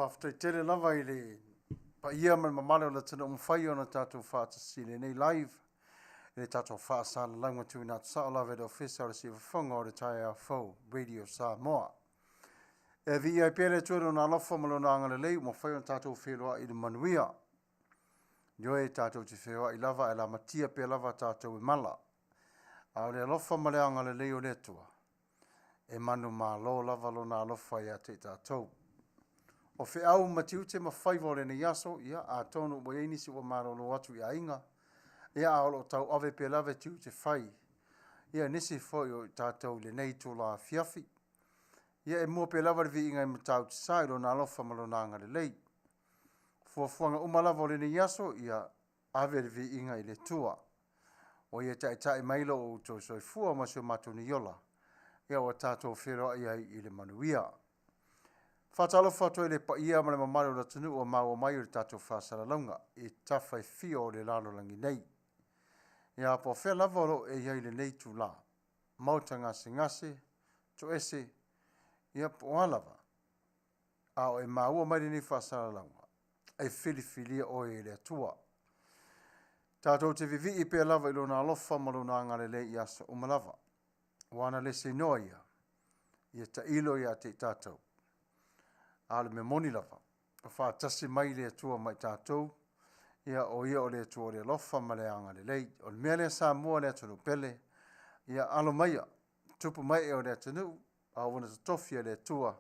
Faafetai tele lava i le paia ma le mamalu o le atunuu mafai ona tatou faatasi i lenei live i le tatou faasalalauga tuuina atu sao lava i le Ofisa o le Siufofoga o le Taeao Fou Radio Samoa. E viia ai pea le Atua i lona alofa ma lona agalelei ua mafai ona tatou feiloai i le manuia. Ioe, tatou te feoai lava ae lamatia pea lava tatou e mala. A o le alofa ma le agalelei o le Atua, e manumalo lava lona alofa ia te i tatou. O feau ma tiute ma faiva o lenei aso, ia atonu ua i ai nisi ua malolo atu i aiga, ia a o lo o tauave pea lava tiute fai, ia nisi foi o i tatou i lenei itula afiafi. Ia e mua pea lava le viiga i Matautu Sa i lona alofa ma lona agalelei. Fuafuaga uma lava o lenei aso, ia ave le viiga i le Atua. Ua ia taitai mai lo outou soifua ma si o matou nei ola, ia ua tatou feiloai ai i le manuia. Faatalofa atu ai i le paia ma le mamalu o le atunuu ua maua mai o le tatou faasalalauga i tafa e fia o le lalolagi nei. Ia po o fea lava o lo o e i ai i lenei itula, maota gasegase, toese, ia po o a lava, a o e maua mai lenei faasalalauga, e filifilia oe e le Atua. Tatou te vivii pea lava i lona alofa ma lona agalelei i aso uma lava. Ua ana le seinoa ia, ia tailo ia te i tatou. A o le mea moni lava, o faatasi mai le Atua ma i tatou, ia o ia o le Atua o le alofa ma le agalelei. O le mea lea Samoa le atunuu pele, ia alo maia, tupu mae o le atunuu, a ua na totofi e le Atua,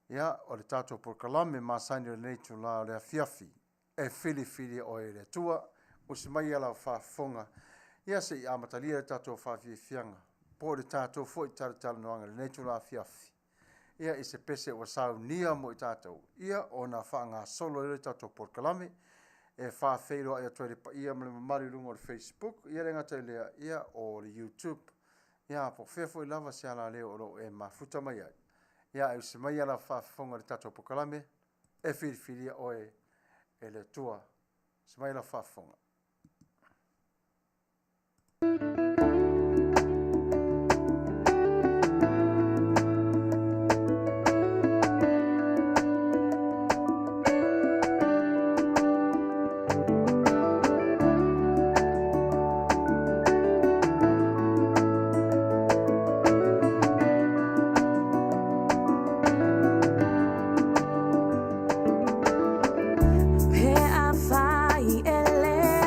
ia o le tatou polokalame masani o lenei itula o le afiafi, e filifilia oe e le Atua. Usi mai lau faafofoga, ia se i amatalia le tatou faafiafiaga, po o le tatou foi talatalanoaga i lenei itula afiafi, ia i se pese ua saunia mo i tatou, ia ona faagasolo ai lea o le tatou polokalame, e faafeiloai atu ai i le paia ma le mamalu i luga o le Facebook, ia le gata i lea, ia o le YouTube, ia po o fea foi lava se alaleo o lo o e mafuta mai ai. Ia ae usi mai lau faafofoga i le tatou polokalame, e filifilia oe e le Atua. Usi mai lau faafofoga. Pe afai e le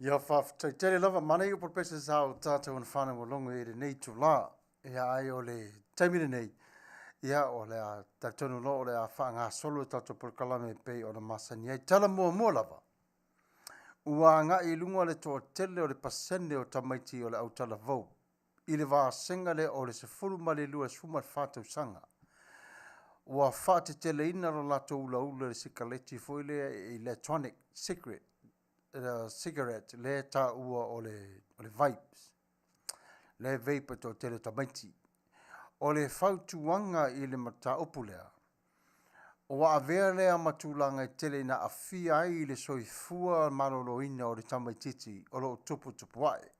Ia, faafetai tele lava. Manaia upu o le pese sa o tatou na faalogologo i lenei itulā. Ia, ai o le taimi lenei, ia, o le a talitonu loa o le a faagasolo le tatou polokalame e pei ona masani ai. Tala muamua lava, ua agai i luga le toatele o le pasene o tamaiti o le autalavou i le vasega lea o le 12 i le 14 tausaga ua faateteleina lo latou ulaula i le sikaleti foi lea electronic cigarette, cigarette lea e taua o le vapes, le vape e toatele o tamaiti. O le fautuaga i le mataupu lea, ua avea lea ma tulaga e tele ina aafia ai le soifua maloloina o le tamaitiiti o lo o tuputupu ae.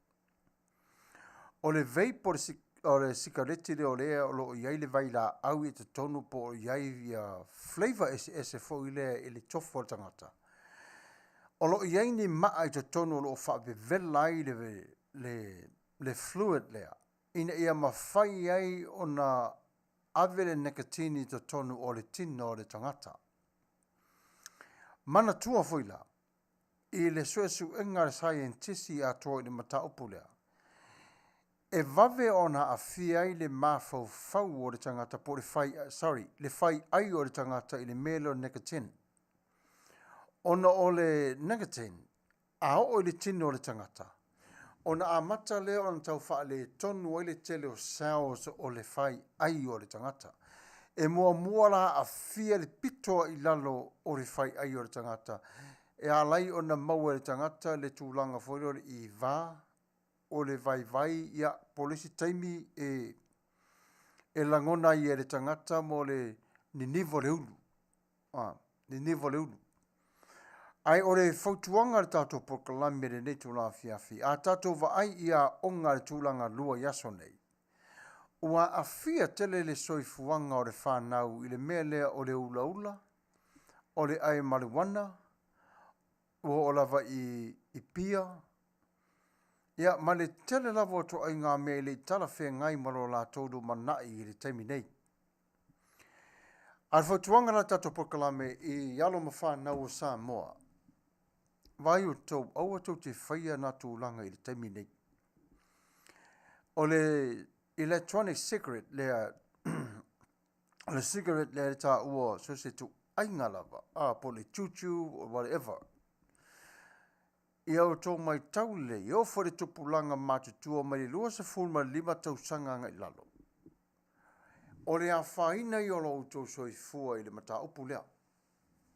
O le vape o le sikareti lea o lea o lo o i ai le vailaau i totonu po o i ai ia flavor eseese foi lea i le tofu o le tagata. O lo o i ai ni maa i totonu o lo o faavevela ai le fluid lea ina ia mafai ai ona ave le nicotine i totonu o le tino o le tagata. Manatua foi la, i le suesuega a le saienitisi atoa i le mataupu lea, e vave ona aafia ai le mafaufau o le tagata po o le fai, sorry, le fai ai o le tagata i le mea lea o le nicotine. Ona o le nicotine, a oo i le tino o le tagata, ona amata lea ona tau faaletonu ai le tele o cells o le fai ai o le tagata. E muamua la aafia le pito i lalo o le fai ai o le tagata, e ala ai ona maua e le tagata le tulaga foi lea o le ivā, o le vaivai, ia, po o le isi taimi e lagona ai e le tagata mo le niniva o le ulu, niniva o le ulu. Ae o le fautuaga a le tatou polokalame i lenei itula afiafi, a tatou vaai i aoga a le tulaga lua i aso nei, ua aafia tele le soifuaga o le fanau i le mea lea o le ulaula, o le ai marijuana, ua oo lava i pia, ia, ma le tele lava o ituaiga mea e le i talafeagai ma lo latou lumanai i le taimi nei. A o le fautuaga la a le tatou polokalame i alo ma fanau o Samoa, vaai outou, aua tou te faia na tulaga i le taimi nei. O le electronic cigarette lea, o le cigarette lea e taua so se ituaiga lava, po o le juju or whatever. Ia outou matau lelei, e oo foi i le tupulaga matutua mai le 25 tausaga agai i lalo, o le afaina ia o lo outou soifua i le mataupu lea.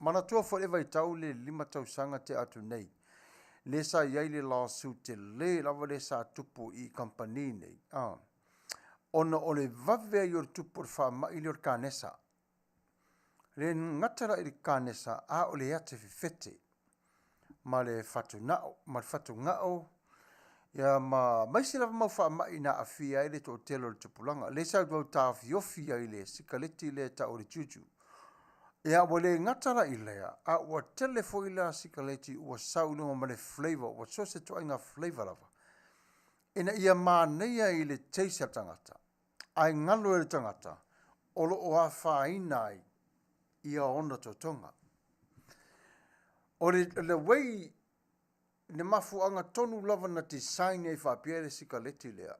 Manatua foi le vaitau le 5 tausaga te atu nei, lea sa i ai le lawsuit tele lava lea sa tupu i kamupani nei, ona o le vave ai o le tupu o le faamai lea o le kanesa. Le gata la i le kanesa, a o le ate fefete ma le fatugao, ia ma isi lava mau faamai na aafia ai le toatele o le tupulaga. Lea sa tau taofiofi ai le sikaleti lea e tau o le juju. Ia, ua le gata la i lea, a ua tele foi la sikaleti ua sau i luga ma le flavor, ua so o se ituaiga flavor lava, ina ia manaia i le taste a le tagata, ae galo e le tagata o lo o afaina ai ia ona totoga. O le way le mafuaaga tonu lava na design ai faapea le sikaleti lea,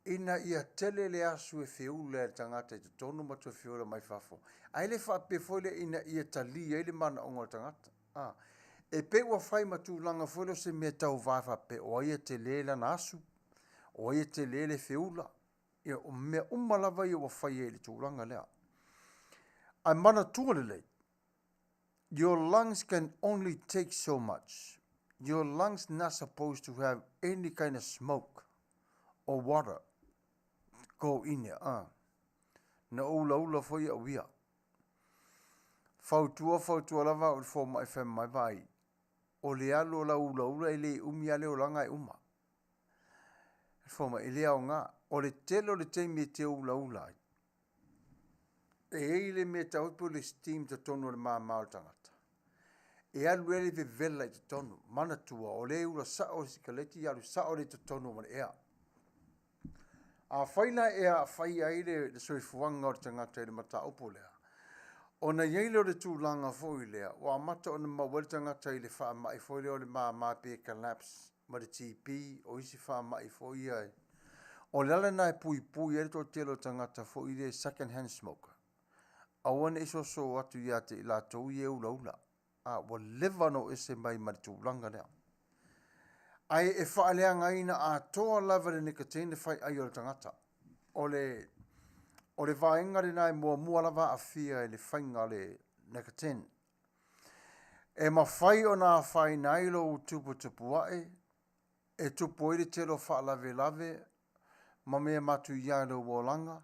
ina ia tele le asu e feula e le tagata i totonu ma toe feula mai fafo. Ae le faapea foi lea ina ia tali ai le manaoga o le tagata. E pei ua fai ma tulaga foi lea o se mea tauva faapea, o ai e tele lana asu, o ai e tele le feula. Ia, o mea uma lava ia ua fai ai i le tulaga lea. Ae manatua lelei, your lungs can only take so much. Your lungs not supposed to have any kind of smoke or water go in there. Na ulaula foi au ia. Fautua, fautua lava au i le fomai fai mai vaai, o le alu o lau ulaula e le umi lava le olaga e uma. Le fomai, e le aoga. O le tele o le taimi e te ulaula ai, e i ai le mea e tau po o le steam i totonu o le mama o le tagata. E alu ai le vevela i totonu. Manatua, o le ula sao o le sikaleti, alu sao le i totonu ma le ea. Afai la e aafia ai le soifuaga o le tagata i le mataupu lea, Ona i ai lea o le tulaga foi lea, ua amata ona maua ai le tagata i le faamai foi lea o le mama pe collapse ma le TB, o isi faamai foi ia. O le ala lena e puipui ai le toatele o tagata foi lea second hand smoker. Aua ne i soso atu ia te i latou ia e ulaula. A, ua leva ona o ese mai ma le tulaga lea. Ae e faaleagaina atoa lava e le nicotine le faiai o le tagata. O le, o le vaega lena e muamua lava aafia e le faiga o le nicotine. E mafai ona afaina ai lou tuputupuae, e tupu ai le tele o faalavelave ma mea matuia i lou olaga,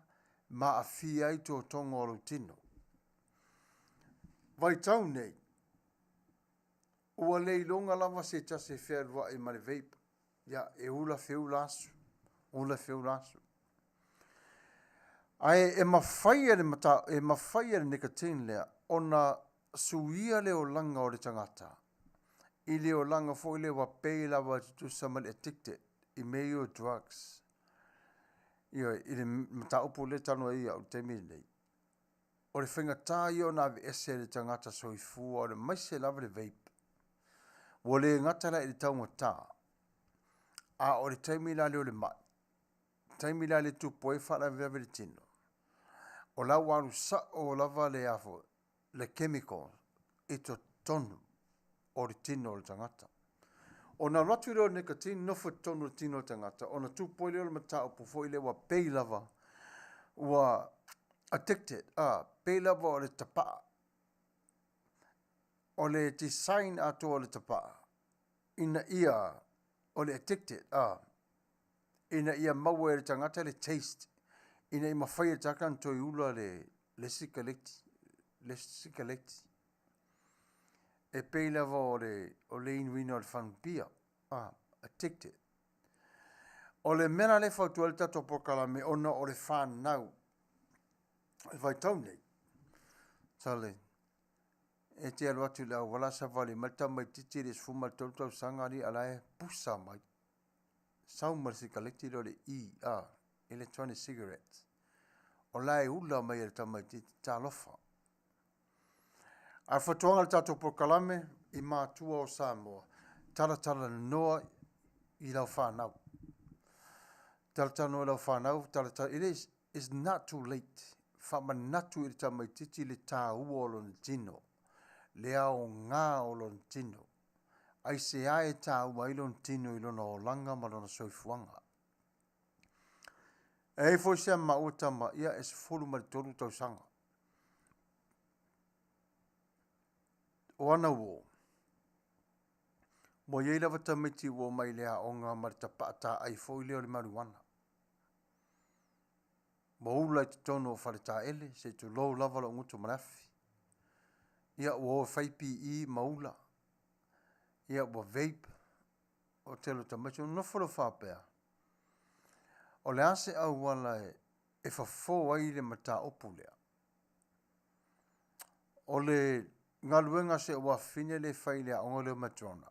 ma aafia ai totoga o lou tino. Vaitau nei, ua le iloga lava se tasi e fealuai ma le vape. Ia, e ula feula aso, ula feula aso. Ae e mafai e le, mata, e mafai e le nicotine lea ona suia le olaga o le tagata i le olaga foi lea ua pei lava e tutusa ma le addicted i mea ia o drugs. Ioe, i le mataupu lea e talanoa ai au i le taimi lenei. O le faigata ia ona aveese e le tagata soifua, aemaise lava le vape. Ua le gata la i le taugata, a o le taimi la lea o le mai, taimi la lea e tupu ai faalavelave i le tino, o la ua alu sao lava le afo, le chemical i totonu o le tino o le tagata. Ona alu atu lea o le nicotine nofo i totonu o le tino o le tagata, ona tupu ai lea o le mataupu foi lea ua pei lava ua addicted, a, pei lava o le tapaa. O le design atoa o le tapaa, ina ia, o le addicted, a, ina ia maua e le tagata le taste, ina ia mafai e le tagata ona toe ula le, le sikaleti, le sikaleti. E pei lava o le, o le inuina o le fanupia, a, addicted. O le mea la lea e fautua ai le tatou polokalame ona o le fanau i le vaitau nei, sale, e te alu atu i le auala savali mai le tamaitiiti e le 13 tausaga alii a la e pusa mai. Sau ma le sikaleti lea o le E, a, electronic cigarette. O la e ula mai e le tamaitiiti, talofa. A fautuaga a le tatou polokalame i matua o Samoa, talatalanoa i lau fanau. Talatalanoa i lau fanau, talatala, it is, it's not too late. Faamanatu i le tamaitiiti le taua o lona tino, le aoga o lona tino. Aisea e taua ai lona tino i lona olaga ma lona soifuaga. E i ai foi si a maua tama, ia e 13 tausaga. O ana uō, ua i ai lava tamaiti ua omai i le aoga ma le tapaa taai foi lea o le mariuana. Ua ula i totonu o faletaele, se i tulou lava lou gutu ma le afi. Ia ua o e fai PE ma ula, ia ua vape, o tele o tamaiti. Ona nofo lea faapea, o le a se auala e fofo ai le mataupu lea? O le galuega a si ou afafine lea e fai i le aoga lea o Madrona,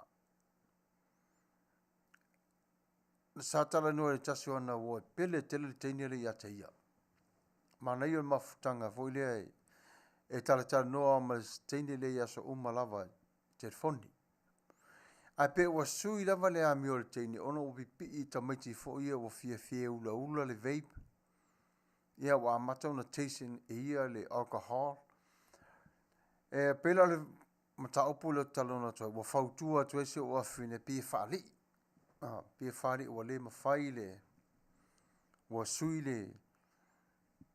sa talanoa i le tasi o ana uo e pele tele le teine lea ia te ia. Manaia o le mafutaga foi lea e talatalanoa ma le teine lea i aso uma lava i telefoni. Ae pe ua sui lava le amio a le teine ona ua pipii i tamaiti foi ia ua fiafia e ulaula le vape. Ia ua amata ona taste e ia le alcohol. E pei la o le mataupu lea ou te talanoa atu ai, ua fautua atu ai si ou afafine pei e faalii. Ah, pei e faalii ua le mafai le, ua sui le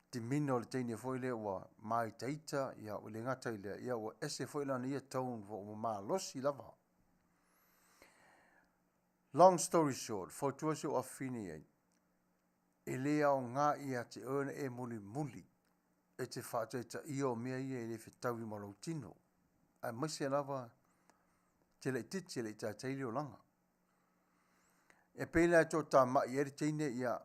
timina o le teine foi lea ua māitaita, ia ua le gata i lea, ia ua ese foi lana ia tone ua malosi lava. Long story short, fautua si ou afafine i ai, e le aoga ia te oe ona e mulimuli e te faataitaia o mea ia e le fetaui ma lou tino, aemaise lava te laitiiti e le i taitai le olaga. E pei la e toatamai ai le teine, ia,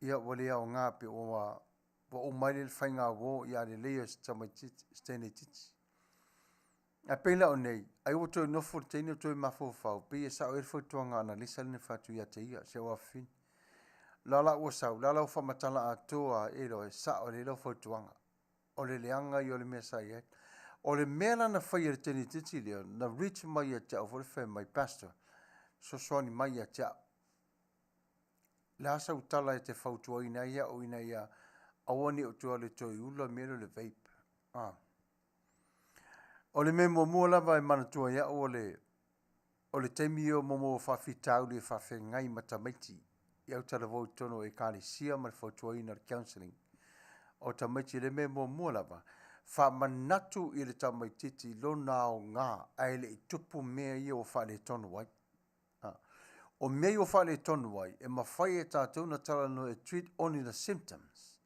ia ua le aoga pe ua ua uma ai le faigauo ia lelei o si tamaitiiti, si teine itiiti. Ae pei la o nei, ai ua toe nofo le teine o toe mafaufau, pei e sao ai le fautuaga a Analisa lea na fai atu ia te ia, si au afafine. La la ua sau, la la ua faamatala atoa e loa, e sao lelei lau fautuaga. O le leaga ia o le mea sa i ai. O le mea la na faia e le teineitiiti lea, na reach mai ia te au foi le fai mai, Pastor, fesoasoani mai ia te au. Le a sau tala e te fautuaina ai au ina ia aua ne i ou toe alu e toe ula le mea lea o le vape. Ah. O le mea muamua lava e manatua e au o le o le taimi o momo o faafitauli e faafeagai ma tamaiti i autalavou i totonu o ekalesia ma le fautuaina o le counselling o tamaiti. Le mea muamua lava, faamanatu i le tamaitiiti lona aoga ae le i tupu mea ia ua faaletonu ai. O mea ia ua faaletonu ai, e mafai e tatou ona talanoa e treat only the symptoms.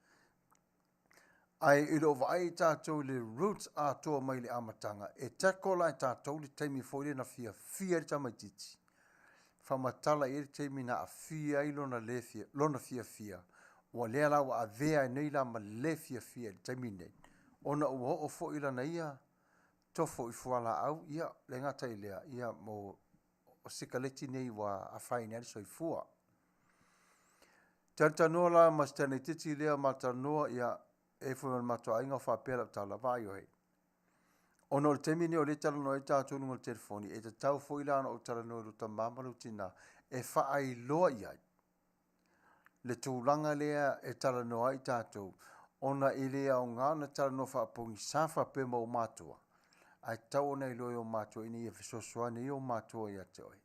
Ae i lou vaai i tatou i le roots atoa mai le amataga, e tackle ai tatou le taimi foi lea na fiafia ai le tamaitiiti, faamatala i ai le taimi na aafia ai lona le fia, lona fiafia, ua lea la ua avea ai nei la ma le fiafia i le taimi nei, ona ua oo foi lana ia tofo i fualaau, ia le gata i lea, ia mo o sikaleti nei ua afaina ai le soifua. Talanoa la ma si tamaitiiti lea ma talanoa, ia e foi ma le matou aiga o faapea lau tala, vaai oe. Ona o le taimi nei o lea e talanoa ai tatou i luga o le telefoni, e tatau foi la ona ou talanoa i lou tama ma lou tina e faailoa i ai le tulaga lea e talanoa ai tatou, ona e le aoga ona talanoa faapogisa faapea ma ou matua, ae tatau ona iloa e ou matua ina ia fesoasoani ai ou matua ia te oe.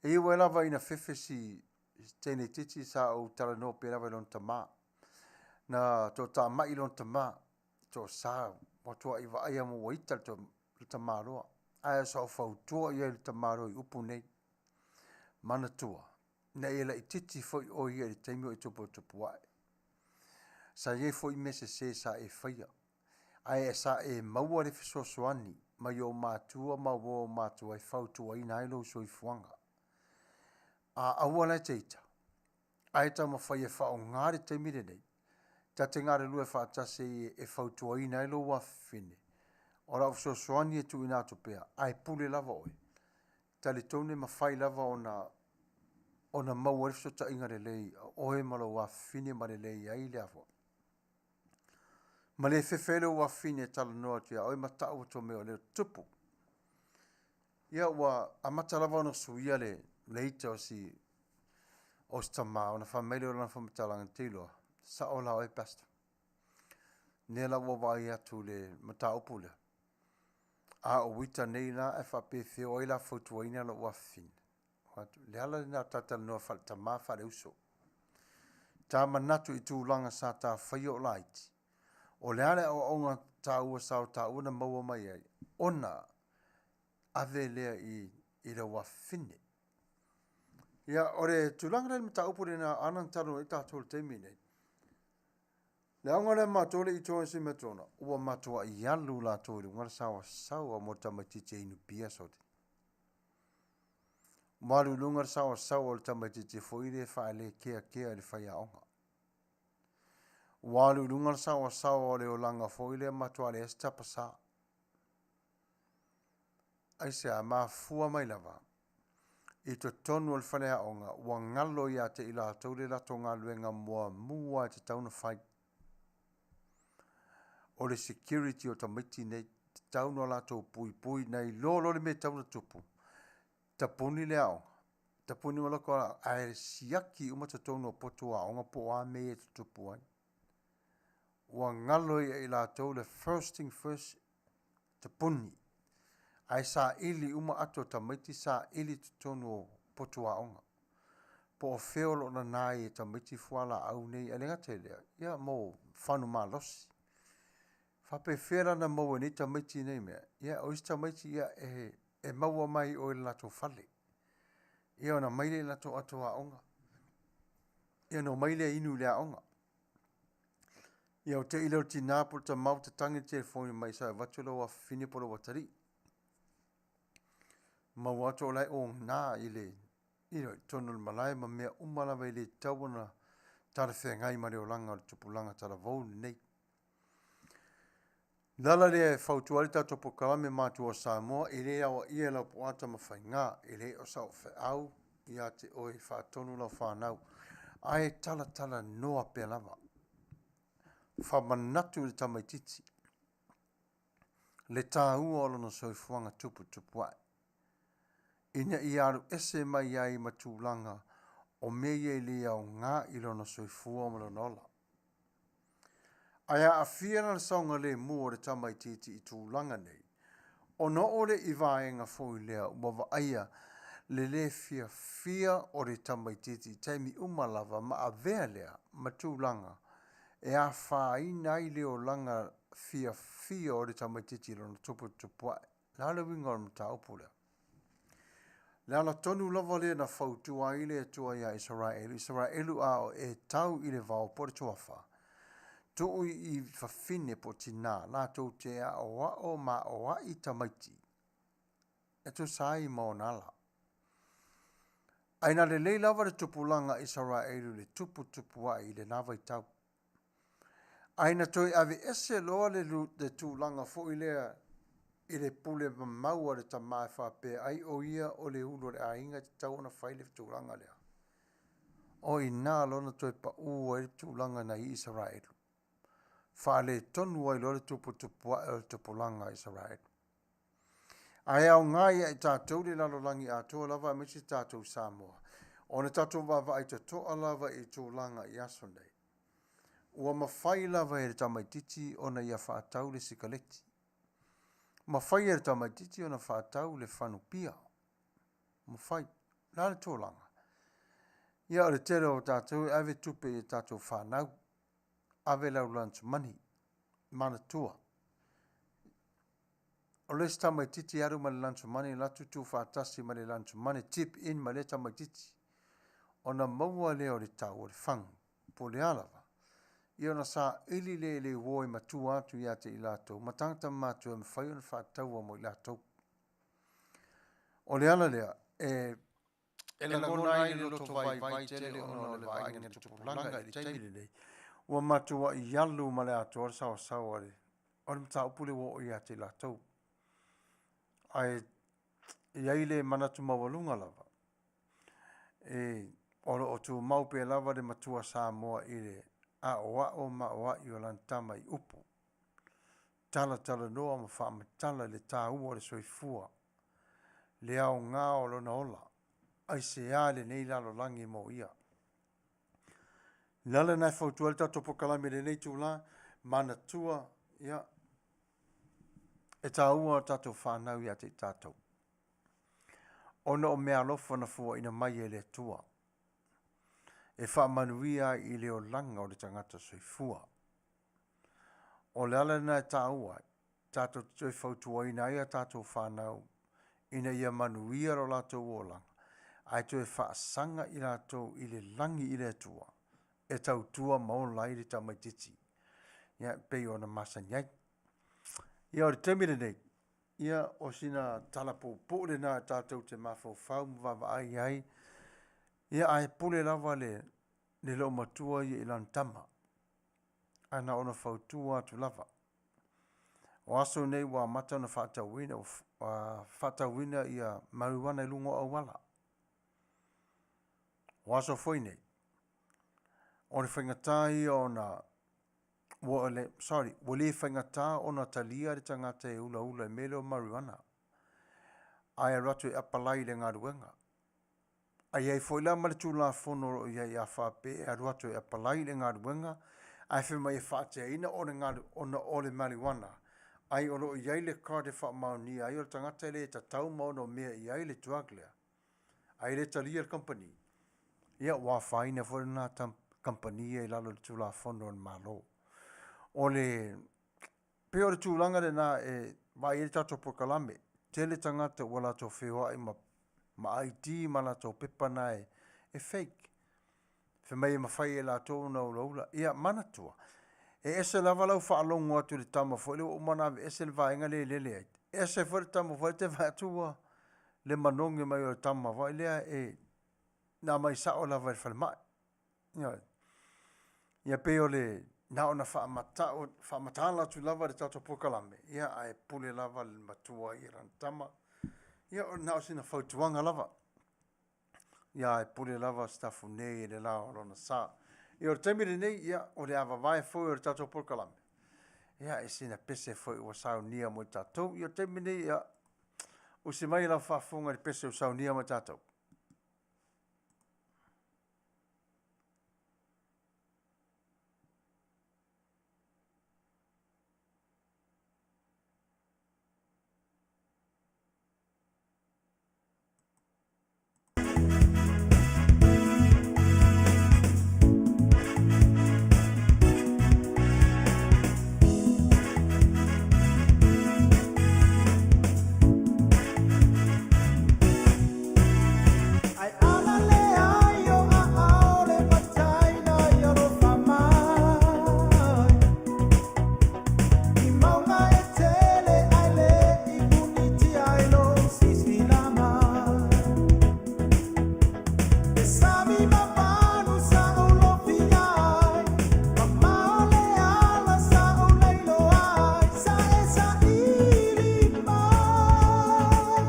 E ui lava ina fefe si teineitiiti sa ou talanoa pea lava i lona tama. Na toatamai lona tama, toasa, matuai vaaia ma ua ita le tamaloa. Ae sa ou fautua i ai i le tamaloa i upu nei. Manatua, ina ia laitiiti foi oe ia i le taimi o e tuputupu ae. Sa i ai foi mea sese sa e faia, ae sa e maua le fesoasoani mai ou matua ma uo o matua e fautuaina ai lou soifuaga. A aua la e te ita, ae taumafai e faaaoga le taimi lenei, ta te galulue faatasi e fautuaina ai lou afafine. O lau fesoasoani e tuuina atu pea, ae pule lava oe. Talitonu e mafai lava ona maua ai le fesootaiga lelei o oe ma lou afafine ma lelei ai le afua. Ma le fefe ai lou afafine e talanoa atu ia oe ma tau atu mea o lea e tupu. Ia ua amata lava ona suia le ita o si tama ona fai mai lea o lana faamatalaga, te iloa, sao la oe Pastor. Lea la ua vaai atu i le mataupu lea. A o ita nei la ae faapefea o ai la fautuaina lou afafine. Le ala lena o talanoa faaletama faaleuso. Ta manatu i tulaga sa ta faia o laiti. O le a le aoaoga taua sa o taua na maua mai ai, ona ave lea i lau afafine. Ia, o le tulaga lea i le mataupu lena ana na talanoa ai tatou i le taimi nei. Le aoga lea matou le i toa se mea tona, ua matuai alu latou i luga le saoasaoa mo le tamaitiiti e inu pia sodi. Ua alu i luga le saoasaoa o le tamaitiiti foi lea e faalekeakea i le faiaoga. Ua alu i luga le saoasaoa o le olaga foi lea matua leai se tapasā. Aisea, mafua mai lava i totonu o le faleaoga ua galo ia te i latou le latou galuega muamua e tatau ona fai. O le security o tamaiti nei, tatau ona latou puipui, na iloa loa le mea e tatau ona tupu, tapuni le aoga, tapuni ma loko aoga, ae siaki uma totonu o potu aoga po o a mea e tutupu ai. Ua galo ia i latou le first thing first, tapuni. Ae saili uma ato o tamaiti, saili totonu o potu aoga. Po o fea o lo o nana ai e tamaiti fualaau nei, ae le gata i lea, ia mo fanu malosi. Faapefea la ona maua e nei tamaiti nei mea? Ia, o isi tamaiti ia, e maua mai o i le latou fale. Ia ona mai lea i le latou ato aoga. Ia ona omai lea inu i le aoga. Ia o te i lea o le tina po o le tama ua tatagi le telefoni mai sa e avatu lau afafine po o lau atalii. Maua atu o la e ona i le totonu o le malae ma mea uma lava e le tatau ona talafeagai ma le olaga o le tupulaga talavou lenei. Le ala lea e fautua ai le tatou polokalame Matua o Samoa, e le aoaia e Laupua Tamafaiga, e le o sau feau ia te oe e faatonu lau fanau, ae talatalanoa pea lava. Faamanatu i le tamaitiiti le taua o lona soifuaga tuputupuae, ina ia alu ese mai ai ma tulaga o mea ia e le aoga i lona soifua ma lona ola. Ae aafia la le saogalemu o le tamaitiiti i tulaga nei, ona oo lea i vaega foi lea ua vaaia le le fiafia o le tamaitiiti i taimi uma lava ma avea lea ma tulaga e afaina ai le olaga fiafia o le tamaitiiti i lona tuputupuae. O le a le uiga o le mataupu lea? Le ala tonu lava lea na fautua ai le Atua iā Isaraelu, Isaraelu a o e tau i le vao po o le tuafa, tuu i fafine po o tinā latou te aoao ma aoai tamaiti e tusa ai ma ona ala. Ae na lelei lava le tupulaga a Isaraelu i le tuputupuae i lena vaitau. Ae na toe aveese loa le, le tulaga foi lea i le pule mamau a le tamā e faapea ai o ia o le ulu o le aiga e tatau ona fai le tulaga lea. O i ina loa na toe pau ai le tulaga nai Isaraelu. Faaletonu ai loa le tuputupuae o le tupulaga a Isaraelu. Ae aoga ia i tatou le lalolagi atoa lava aemaise tatou i Samoa, ona tatou vaavaai totoa lava i tulaga i aso nei. Ua mafai lava e le tamaitiiti ona ia faatau le sikaleti. Mafai e le tamaitiiti ona faatau le fanupia. Mafai. O le a le tulaga? Ia o le tele o tatou e ave tupe i a tatou fanau, ave lau lunch money, manatua. O le isi tamaitiiti e alu ma le lunch money, alu atu tuufaatasi ma le lunch money, tip in ma lea tamaitiiti, ona maua lea o le tau o le fagu, po o le a lava, ia ona saili lea i le uo e matua atu ia te i latou ma tagata matutua e mafai ona faataua mo i latou. O le ala lea e E lagona ai le loto vaivai tele ona o le vaaiga i le tupulaga i le taimi lenei, ua matuai alu ma le atoa le saoasaoa o le o le mataupu lea ua oo ia te i latou. Ae i ai le manatu maualuga lava, e o lo o tumau pea lava le matua Samoa i le aoao ma aoai o lana tama i upu, talatalanoa ma faamatala i le taua o le soifua, le aoga o lona ola, aisea lenei lalolagi mo ia. O le ala lena e fautua ai le tatou polokalame i lenei itula, manatua, ia, e taua a tatou fanau ia te i tatou, ona o meaalofa na fuaina mai e le Atua e faamanuia ai i le olaga o le tagata soifua. O le ala lena e taua ai, tatou te toe fautuaina ai a tatou fanau ina ia manuia lo latou olaga, ae toe faasaga i latou i le lagi i le Atua e tautua ma ola ai le tamaitiiti, ia, e pei ona masani ai. Ia, o le taimi lenei, ia, o sina tala puupuu lena tatou te mafaufau ma vaavaai ai, ia, ae pule lava le, le loomatua ia i lana tama, ae na ona fautua atu lava. O aso nei ua amata ona faatauina, ua faatauina ia marijuana i luga o auala. O aso foi nei, o le faigata ia ona ua le, sorry, ua le faigata ona talia le tagata e ulaula i le mea lea o marijuana, ae alu atu e apalai i le galuega. Ae i ai foi la ma le Tulafono o lo o i ai a faapea e alu atu e apalai i le galuega ae fai mai e faateaina o le galu ona o le marijuana, ai o lo o i ai le card e faamaonia ai o le tagata lea e tatau ma onomea i ai le drug lea, ae le talia le kamupani, ia ua afaina foi lena kamupani ia i lalo o le Tulafono a le Malo. O le pei o le tulaga lena e vaai ai le tatou polokalame, tele tagata ua latou feoai ma ma ID ma latou pepa na e, e fake. Fai mai e mafai e latou ona ulaula. Ia manatua, e ese lava lau faalogo atu i le tama foi lea ua uma ona aveese le vaega lea e lele ai, ese foi le tama foi lea e te vaai atu ua le manogi mai o le tama foi lea e na aumai sao lava i le falemai. Ioe. Ia pei o le na ona faamata'u faamatala atu lava le tatou polokalame, ia ae pule lava le matua ia i lana tama. Ia na o sina fautuaga lava. Ia ae pule lava Sitafune i le la o lona sa. Ia o le taimi lenei, ia, o le avavae foi o le tatou polokalame, ia, e sina pese foi ua saunia mo i tatou. Ia o le taimi lenei, ia, usi mai lau faafofoga i le pese ua saunia mo i tatou. Ai ana le ai o aao le matai na i alofa mai. I mauga e tele ai le i punitia ai lou silasila mai. E sami mamalu sa ou lofia ai, mamao le ala sa ou lailoa ai, sa e saili mai.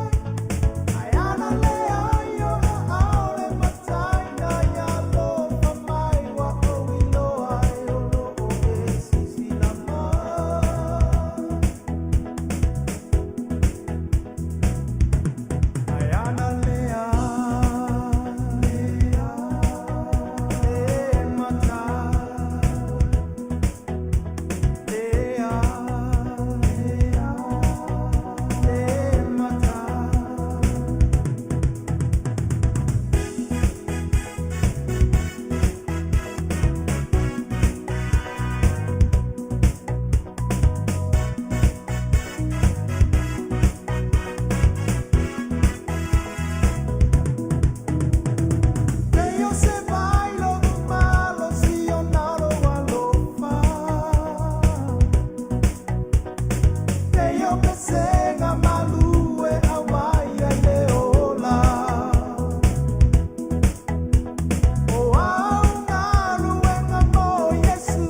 Ai ana le ai o aao le matai na i alofa mai, ua ou iloa ai o lo o e silasila mai. Ai ana le ai e matai le ai e matai. Te o se vai lo'u malosi ona lou alofa. Te o pesega malu e aumai ai le ola. O au galuega mo Iesu,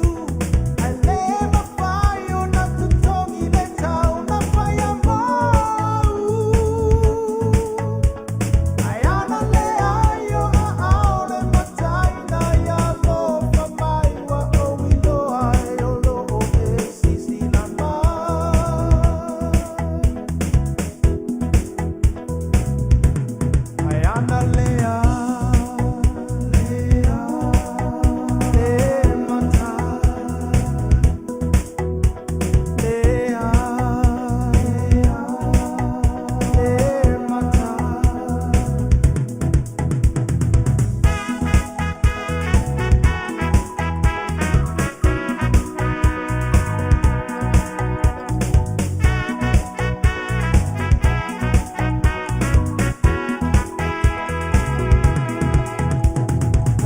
ae le mafai ona totogi le tau na faia mou. Ai ana le ai o aao le matai na i alofa mai, ua ou iloa ai o lo o e silasila mai. Ai ana le ai le matai le ai le matai.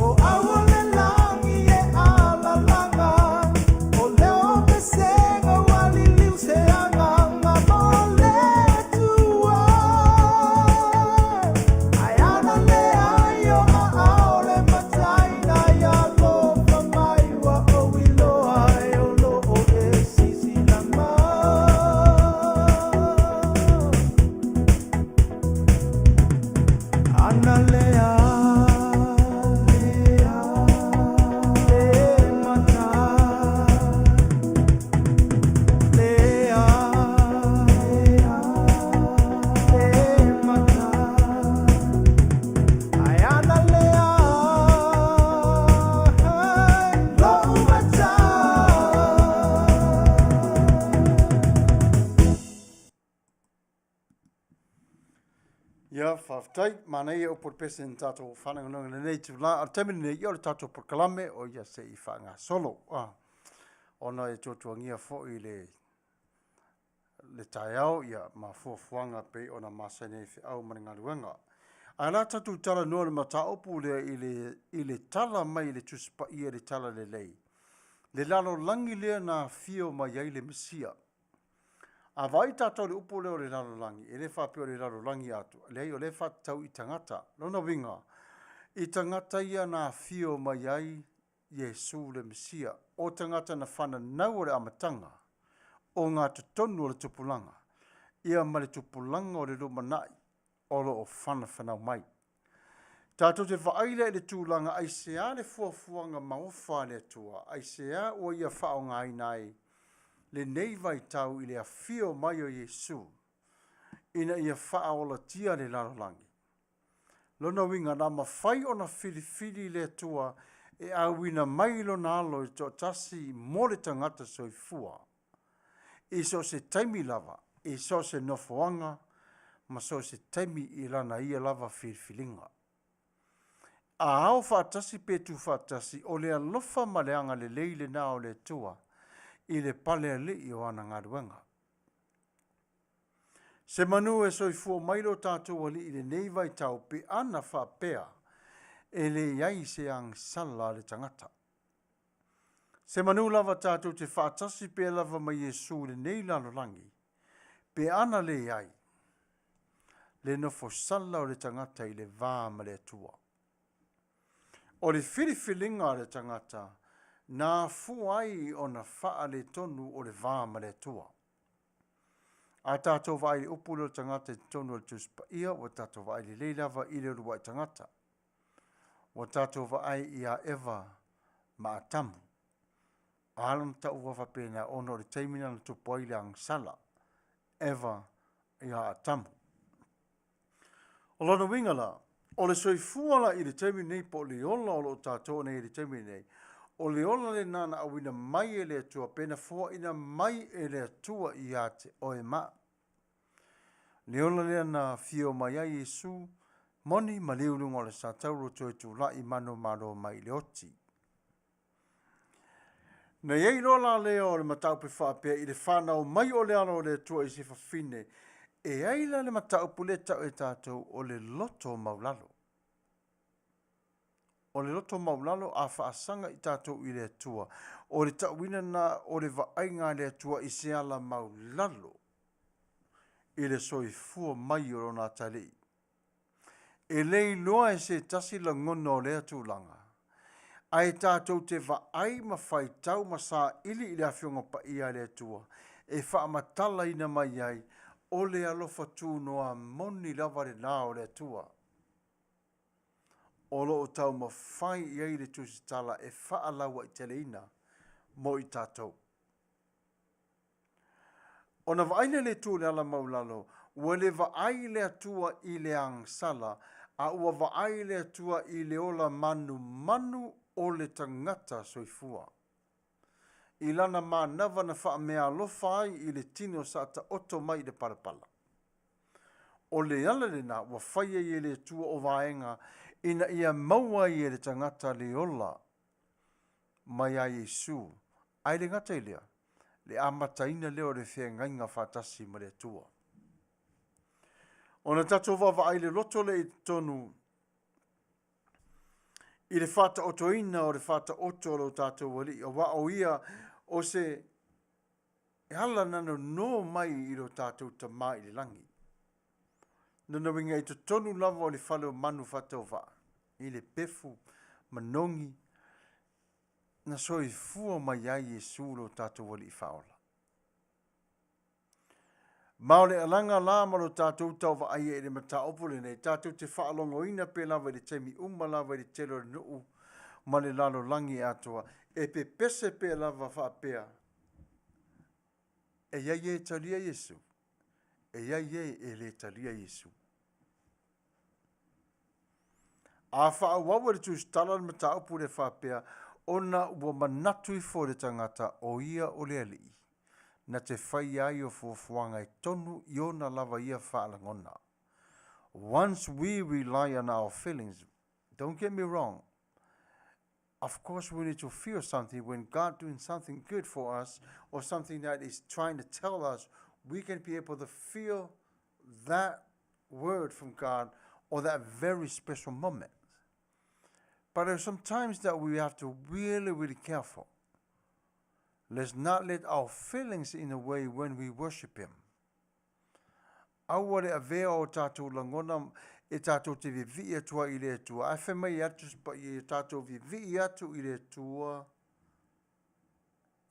O au o le lagi e alalaga, o leo o pesega ua liliu se agaga mo le Atua. Ai ana le ai o aao le matai na i alofa mai, ua ou iloa ai o lo o e silasila mai. Ana le ai le matai le ai le matai. Ai ana le ai lou matai. Ia, faafetai. Manaia upu o le pese na tatou faalogologo i lenei itula. A o le taimi lenei, ia o le tatou polokalame o ia se i faagasolo. Ah, ona e tuatuagia foi le le taeao ia ma fuafuaga pei ona masani ai feau ma le galuega. Ae o le a tatou talanoa i le mataupu lea i le, i le tala mai i le Tusi Paia i le Talalelei, le lalolagi lea na afio mai ai le Mesia. A vaai tatou i le upu lea o le lalolagi, e le faapea o le lalolagi atoa, leai o lea e faatatau i tagata. Lona uiga, i tagata ia na afio mai ai Iesu le Mesia, o tagata na fananau o le amataga o gatotonu o le tupulaga, ia ma le tupulaga o le lumanai o lo o fanafanau mai. Tatou te vaai lea i le tulaga aisea le fuafuaga maofa a le Atua, aisea ua ia faaaogaina ai lenei vaitau i le afio mai o Iesu ina ia faaolatia le lalolagi. Lona uiga na mafai ona filifili le Atua e auina mai lona alo i toatasi mo le tagata soifua i so o se taimi lava, i so o se nofoaga ma so o se taimi i lana ia lava filifiliga. A ao faatasi pe tuufaatasi, o le alofa ma le agalelei lena o le Atua i le palealii o ana galuega. Semanu e soifua mai lo tatou Alii i lenei vaitau pe ana faapea e leai se agasala a le tagata. Semanu lava tatou te faatasi pea lava ma Iesu i lenei lalolagi, pe ana leai le nofosala o le tagata i le va ma le Atua. O le filifiliga a le tagata na afua ai ona faaletonu o le va ma le Atua. A tatou vaai i le upu lea o le tagata i totonu o le Tusi Paia, ua tatou vaai lelei lava i le uluai tagata. Ua tatou vaai ia Eva ma Atamu. A ala ona taua faapena ona o le taimi lena na tupu ai le agasala, Eva ia Atamu. O lona uiga la, o le soifua la i le taimi nei po o le ola o lo o tatou nei i le taimi nei, o le ola lena na auina mai e le Atua pe na foaina mai e le Atua ia te oe ma au. Le ola lea na afio mai ai Iesu, moni maliu i luga o le satauro toe tulai manumalo mai i le oti. Na i ai loa la lea o le mataupu e faapea i le fanau mai o le alo o le Atua i se fafine, e ai la le mataupu lea e tau e tatou o le loto maulalo. O le loto maulalo a faasaga i tatou i le Atua, o le tauina lena o le vaaiga a le Atua i se ala maulalo i le soifua mai o lona atalii. E le iloa e se tasi lagona o lea tulaga, ae tatou te vaai ma faitau ma saili i le Afioga Paia a le Atua e faamatalaina mai ai o le alofa tunoa moni lava lena o le Atua o lo o taumafai i ai le tusitala e faalauaiteleina mo i tatou. Ona vaai lea i le itu o le ala maulalo, ua le vaai le Atua i le agasala, a ua vaai le Atua i le ola manumanu o le tagata soifua. I lana manava na faameaalofa ai i le tino sa taoto mai i le palapala. O le ala lena ua fai ai e le Atua o vaega ina ia maua ai e le tagata le ola mai a Iesu, ae le gata i lea, le amataina lea o le feagaiga faatasi ma le Atua. Ona tatou vaavaai i le loto lea i totonu i le faataotoina o le faataoto o lo tatou Alii, aua o ia o se ala na nono mai i lo tatou Tama i le lagi. Lona uiga i totonu lava o le fale o manu faatauvaa, i le pefu manogi na soifua mai ai Iesu lo tatou Alii Faaola. Ma o le alaga la ma lo tatou tauvaai i le mataupu lenei, tatou te faalogoina pe lava i le taimi uma lava i le tele o le nuu ma le lalolagi atoa, e pepese pe lava faapea, e i ai e talia Iesu, e i ai e le talia Iesu. A faaauau e le tusitala le mataupu lea faapea, ona ua manatu ifo le tagata o ia o le Alii, na te faia ai o fuafuaga e tonu i ona lava ia faalagona. Once we rely on our feelings, don't get me wrong, of course we need to feel something when God doing something good for us or something that is trying to tell us, we can be able to feel that word from God or that very special moment. But there's sometimes that we have to really, really careful. Let's not let our feelings in the way when we worship Him. Aua le avea o tatou lagona e tatou te vivii atu ai i le Atua. Ae fai mai atu Paia ia tatou vivii atu i le Atua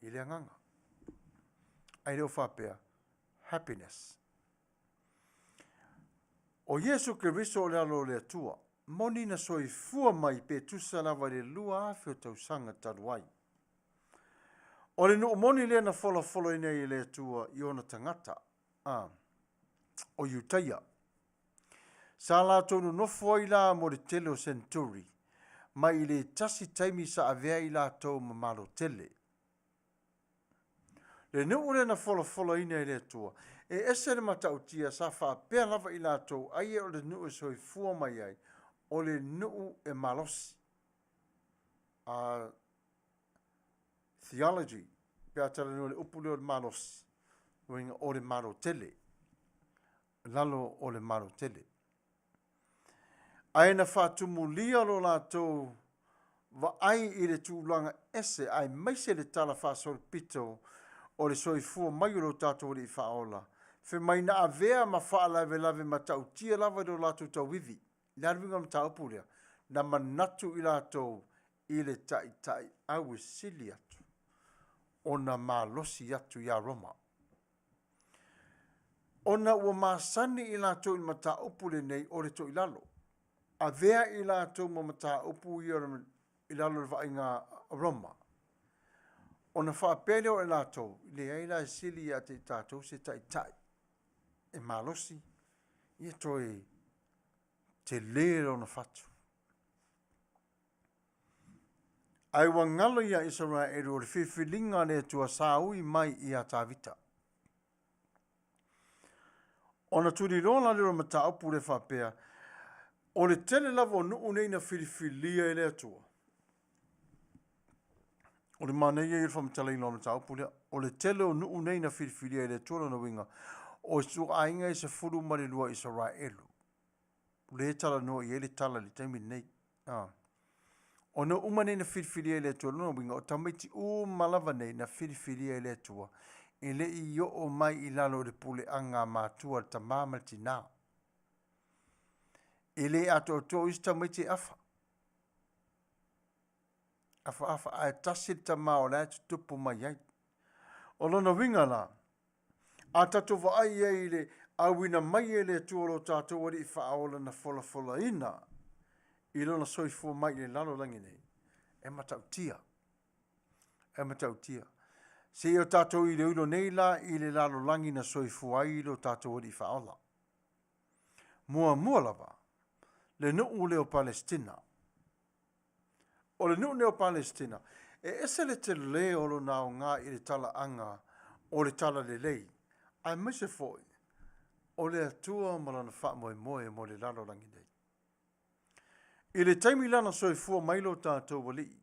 i le agaga. Ae le o faapea, happiness. O Iesu Keriso o le alo o le Atua, moni na soifua mai pe tusa lava i le 2000 o tausaga talu ai. O le nuu moni lea na folafolaina e le Atua i ona tagata, a, o Iutaia. Sa latou nonofo ai la mo le tele o senturi, mai i le tasi taimi sa avea i latou ma malo tele. Le nuu lea na folafolaina e le Atua, e ese le matautia sa faapea lava i latou ai e o le nuu e soifua mai ai, o le nuu e malosi. A theology, pe a talanoa i le upu lea o le malosi, uiga o le malo tele, lalo o le malo tele. Ae na faatumulia lo latou vaai i le tulaga ese aemaise le tala faasolopito o le soifua mai o lo tatou Alii Faaola, fai mai na avea ma faalavelave matautia lava i lo latou tauivi. O le a le uiga o le mataupu lea? Na manatu i latou i le taitai au e sili atu ona malosi atu ia Roma. Ona ua masani i latou i le mataupu lenei o le toilalo. Avea i latou ma mataupu ia i lalo o le vaaiga a Roma. Ona faapea lea o i latou, leai la e sili ia te i tatou se taitai e malosi, ia toe tele lona fatu. Ae ua galo ia Isaraelu o le filifiliga a le Atua sa ui mai ia Tavita. Ona tuliloa la lea o le mataupu lea faapea, o le tele lava o nuu nei na filifilia e le Atua. O le manaia ia o le faamatalaina o le mataupu lea. O le tele o nuu nei na filifilia e le Atua lona uiga, o ituaiga e 12 Isaraelu. Le talanoa i ai le tala i le taimi lenei. O nuu uma nei na filifilia e le Atua lona uiga, o tamaiti uma lava nei na filifilia e le Atua, e le i oo mai i lalo o le puleaga a matua, le tamā ma le tinā. E le atoatoa o isi tamaiti e afa. Afa afa, ae tasi le tamā o la e tutupu mai ai. O lona uiga la, a tatou vaai ai i le auina mai e le Atua o lo tatou Alii Faaola na folafolaina i lona soifua mai i le lalolagi nei, e matautia. E matautia. Se i o tatou iloilo nei la i le lalolagi na soifua ai lo tatou Alii Faaola. Muamua lava, le nuu lea o Palestina. O le nuu lea o Palestina, e ese le tele o lona aoga i le talaaga o le talalelei, aemaise foi o le Atua ma lona faamoemoe mo le lalolagi nei. I le taimi lana soifua mai lo tatou Alii,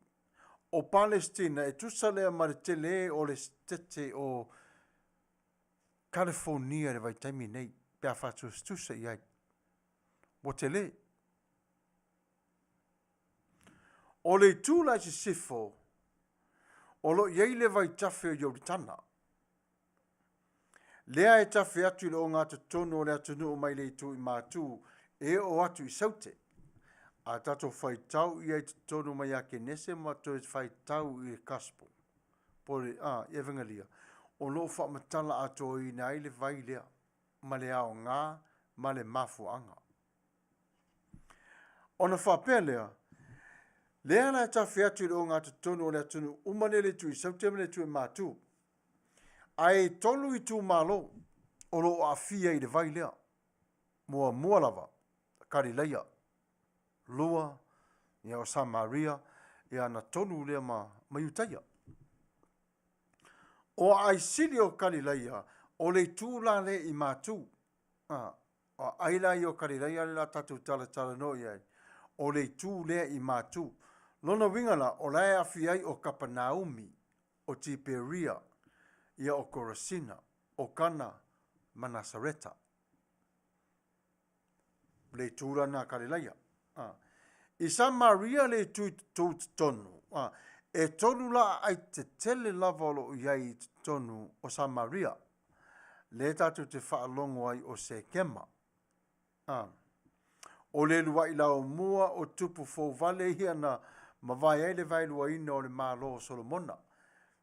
o Palestina e tusa lea ma le tele o le setete o California i le vaitaimi nei, pe a faatusatusa i ai. Ua tele. O le itu la i sisifo, o lo o i ai le vaitafe o Ioritana. Lea e tafe atu i le ogatotonu o le atunuu mai le itu i Matu e oo atu i Saute. A tatou faitau i ai totonu mai ia Kenese ma toe faitau i le Gospel, po le, a, i Evangelia, o lo o faamatala atoaina ai le vai lea ma le aoga ma le mafuaaga. Ona faapea lea, lea la e tafe atu i le ogatotonu o le atunuu uma nei le itu i Saute ma le itu i Matu. Ae e 3 itumalo o lo o aafia i le vai lea. Muamua lava, Kalilaia. 2, ia o Samaria, ia na 3 lea ma Iutaia. O aai sili o Kalilaia, o le itu la le i Matu. O aai la ia o Kalilaia le la tatou talatalanoa i ai, o le itu lea i Matu. Lona uiga la, o la e aafia ai o Kapanaumi, o Tiperia, ia o Korasina, o Kana ma Nasareta. Le itu la nā Kalilaia. I Samaria le itu i totonu. E 3 la aai tetele lava o lo o i ai i totonu o Samaria. Le tatou te faalogo ai o Sekema. O le luai laumua o tupu fouvale ia na mavae ai le vaeluaina o le malo o Solomona.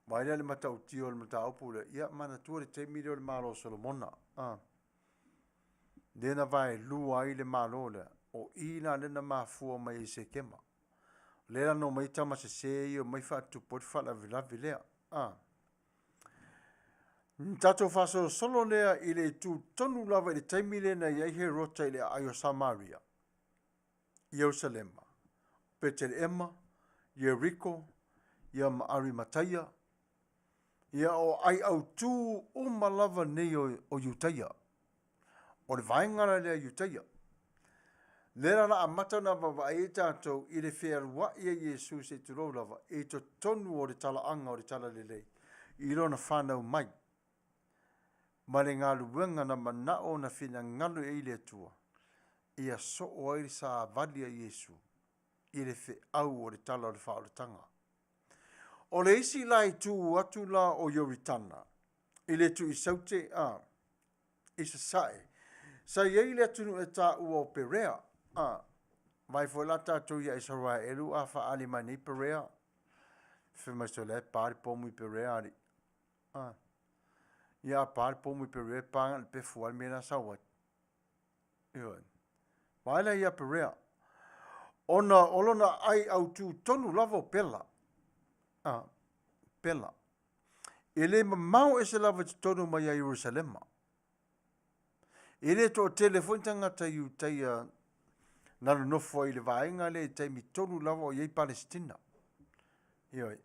Vai lea le matautia o le mataupu lea. Ia manatua le taimi lea o le malo o Solomona. Le na vaelua ai le malo lea. O i la lea na mafua mai ai Sekema. O lea la na omai ai tama sese ia e omai faatutupu ai le faalavelave lea. A. Na tatou faasolosolo lea i le itu tonu lava i le taimi lea na i ai Herota i le aai o Samaria, Ierusalema, Peteleema, Ieriko, ia ma Arimataia, ia o aai autu uma lava nei o Iutaia. O le vaega la lea Iutaia. Lea la la amata ona vaavaai ai tatou i le fealuai a Iesu se i tulou lava i totonu o le talaaga o le Talalelei i lona fanau mai ma le galuega na manao na finagalo i ai le Atua ia soo ai le savali a Iesu i le feau o le tala o le faaolataga. O le isi la itu atu la o Ioritana i le tuisaute a i sasae, sa i ai le atunuu e taua o Perea. A, vaai foi la tatou ia Isaraelu a faaali mai nei Perea, fai mai sole e pa le pomu i Perea alii. A, ia a pa le pomu i Perea, e pa na o le pefu lava le mea la e sau ai. Ioe. Vaai la ia Perea, ona o lona aai autu tonu lava o Pela. A, Pela. E le mamao ese lava i totonu mai ia Ierusalema. E le toatele foi ni tagata Iutaia na nonofo ai i le vaega lea i taimi tonu lava o i ai Palesitina. Ioe.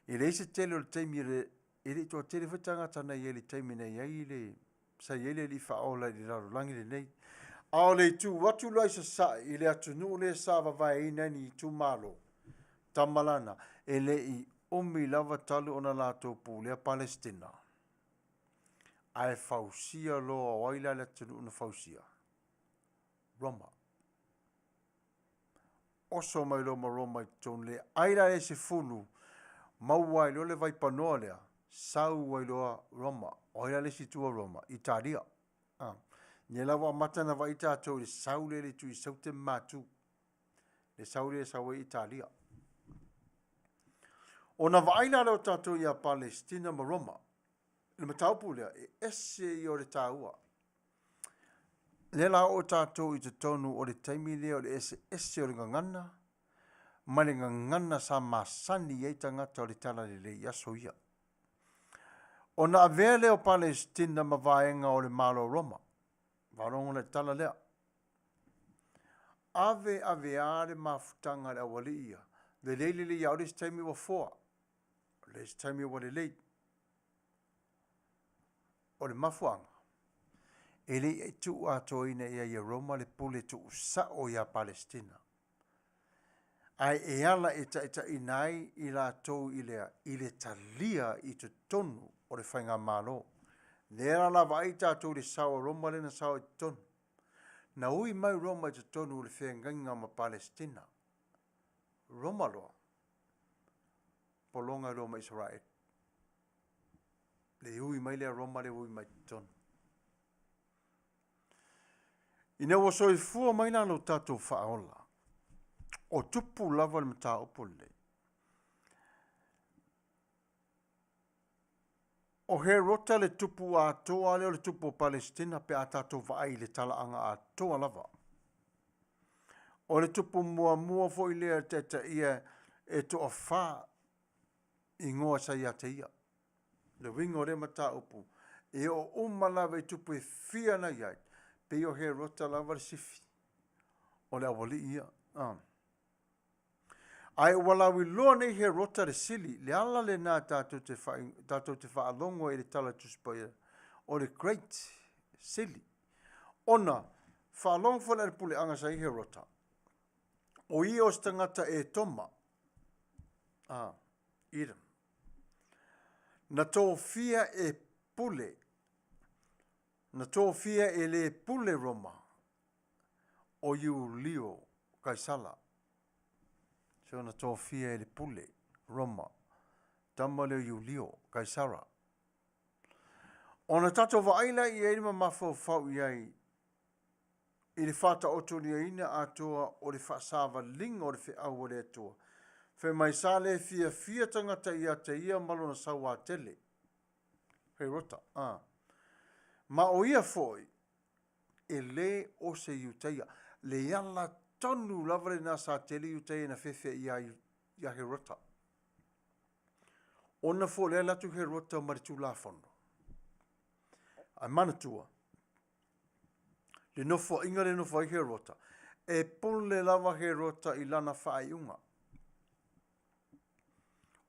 E leai se tele o le taimi e le i toatele foi tagata na i ai i le taimi na i ai le sa i ai le Alii Faaola i le lalolagi lenei. A o le itu atu la i sasae i le atunuu lea sa vavaeina ai ni itumalo, tama la na, e le i umi lava talu ona latou pulea Palesitina, ae fausia loa, o ai la le atunuu na fausia? Roma. Oso mai loa ma Roma i totonu le ai la le 10, maua ai loa le vaipanoa lea, sau ai loa Roma. O ai la le isi itu o Roma? Italia. Ah. Lea la ua amata ona vaai tatou i le sau lea i le itu i Saute ma Matu. Le sau lea e sau ai Italia. Ona vaai la lea o tatou ia Palesitina ma Roma. Le mataupu lea, e ese ia o le taua. Lea la oo tatou i totonu o le taimi lea o le eseese o le gagana ma le gagana sa masani i ai tagata o le Talalelei i aso ia. Ona avea lea o Palesitina ma vaega o le Malo o Roma. Faalogo la i le tala lea. Ave ave a le mafutaga a le aualii ia. Lelei lelei lava o le isi taimi ua foa. O le isi taimi ua lelei. O le mafuaaga, e le i tuuatoaina ia ia Roma le pule tuusao ia Palesitina, ae e ala e taitaiina ai i latou i le, i le talia i totonu o le faigamalo. Lea la la vaai tatou i le sao a Roma lea na sao i totonu. Na ui mai Roma i totonu o le feagaiga ma Palesitina. Roma loa, pologa loa ma Isaraelu. Le ui mai lea Roma le ui mai totonu. Ina ua soifua mai la lo tatou faaola, o tupu lava le mataupu lenei. O Herota le tupu atoa lea o le tupu o Palesitina pe a tatou vaai i le talaaga atoa lava. O le tupu muamua foi lea e taitaia e toafa igoa sa ia te ia. Le uiga o lea mataupu, e oo uma lava i tupu e fia na i ai, pei o Herota lava le sifi o le aualii ia. Ah. Ae ua lauiloa nei Herota le sili, le ala lena tatou te, fa, tatou te faalogo ai i le tala Tusi Paia, o le great sili. Ona, faalogo foi la i le puleaga sa i Herota, o ia o se tagata Etoma, ah, Edom, Na tofia e pule, na tofia e le pule Roma o Iulio Kaisala. So na tofia e le pule Roma, tama lea o Iulio Kaisara. Ona tatou vaai la i ai ma mafaufau i ai i le faataotoliaina atoa o le faasavaliga o le feau a le Atua. Fai mai sa le fiafia tagata ia te ia ma lona sauatele. Herota, a. Ma o ia foi, e le o se Iutaia. Le ala tonu lava lena sa tele Iutaia na fefe ia ia Herota. Ona foi le ala atu Herota ma le Tulafono. Ae manatua, le nofoaiga le nofo ai Herota, e pule lava Herota i lana faaiuga.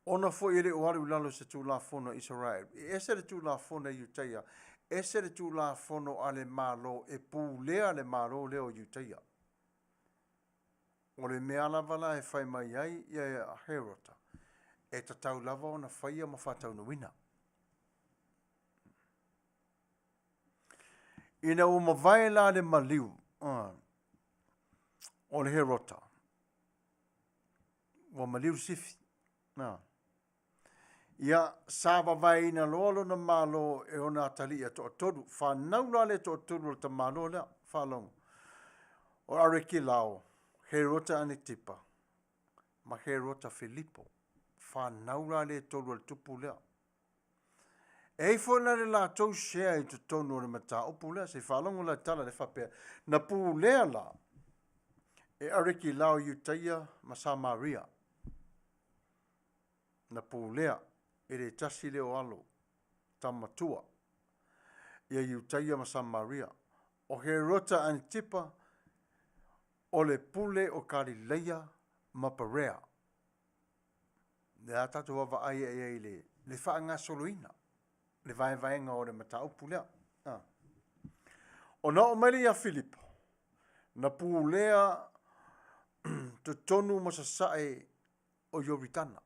Ona foi e le o alu i lalo o se Tulafono a Isaraelu. E ese le Tulafono a Iutaia, ese le Tulafono a le Malo e pulea le Malo lea o Iutaia. O le mea lava la e fai mai ai ia Herota, e tatau lava ona faia ma faataunuuina. Ina ua mavae la le maliu o le Herota, ua maliu le sifi. Na. Ia, sa vavaeina loa lona malo e ona atalii a toatolu. Fanau la le toatolu o le tamaloa lea, faalogo. O Arekilao, Herota Anitipa, ma Herota Filipo. Fanau la le tolu a le tupu lea. E i foi la le latou share i totonu o le mataupu lea. Se i faalogo la i le tala le faapea. Na pulea la e Arekilao Iutaia ma Samaria. Na pulea e le tasi lea o alo tamatua ia Iutaia ma Samaria. O Herota Anitipa o le pule o Kalileia ma Perea. Lea a tatou vaavaai i ai i le faagasoloina, le vaevaega o le mataupu lea. Ah. Ona oo mai lea ia Filipo, na pulea totonu ma sasae o Ioritana.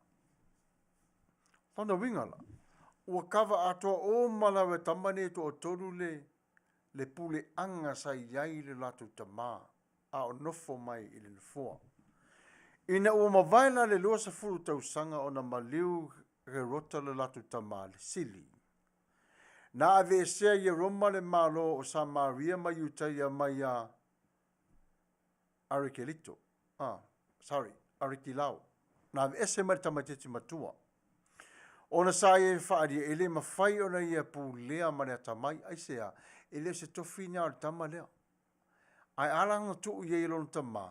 Lona uiga la, ua kava atoa uma lava e tama nei e toatolu le puleaga sa i ai le latou tamā a o nofo mai i le nofoa. Ina ua mavae la le 20 tausaga ona maliu Herota le latou tamā le sili. Na aveesea i Roma le Malo o Samaria ma Iutaia mai ia Arekelito. Ah, sorry, Arekilao. Na aveese mai le tamaitiiti matua. Ona sa ia e faaalia, e le mafai ona ia pulea ma le atamai. Aisea? E le o se tofi lena o le tama lea. Ae a la ona tuu i ai e lona tamā,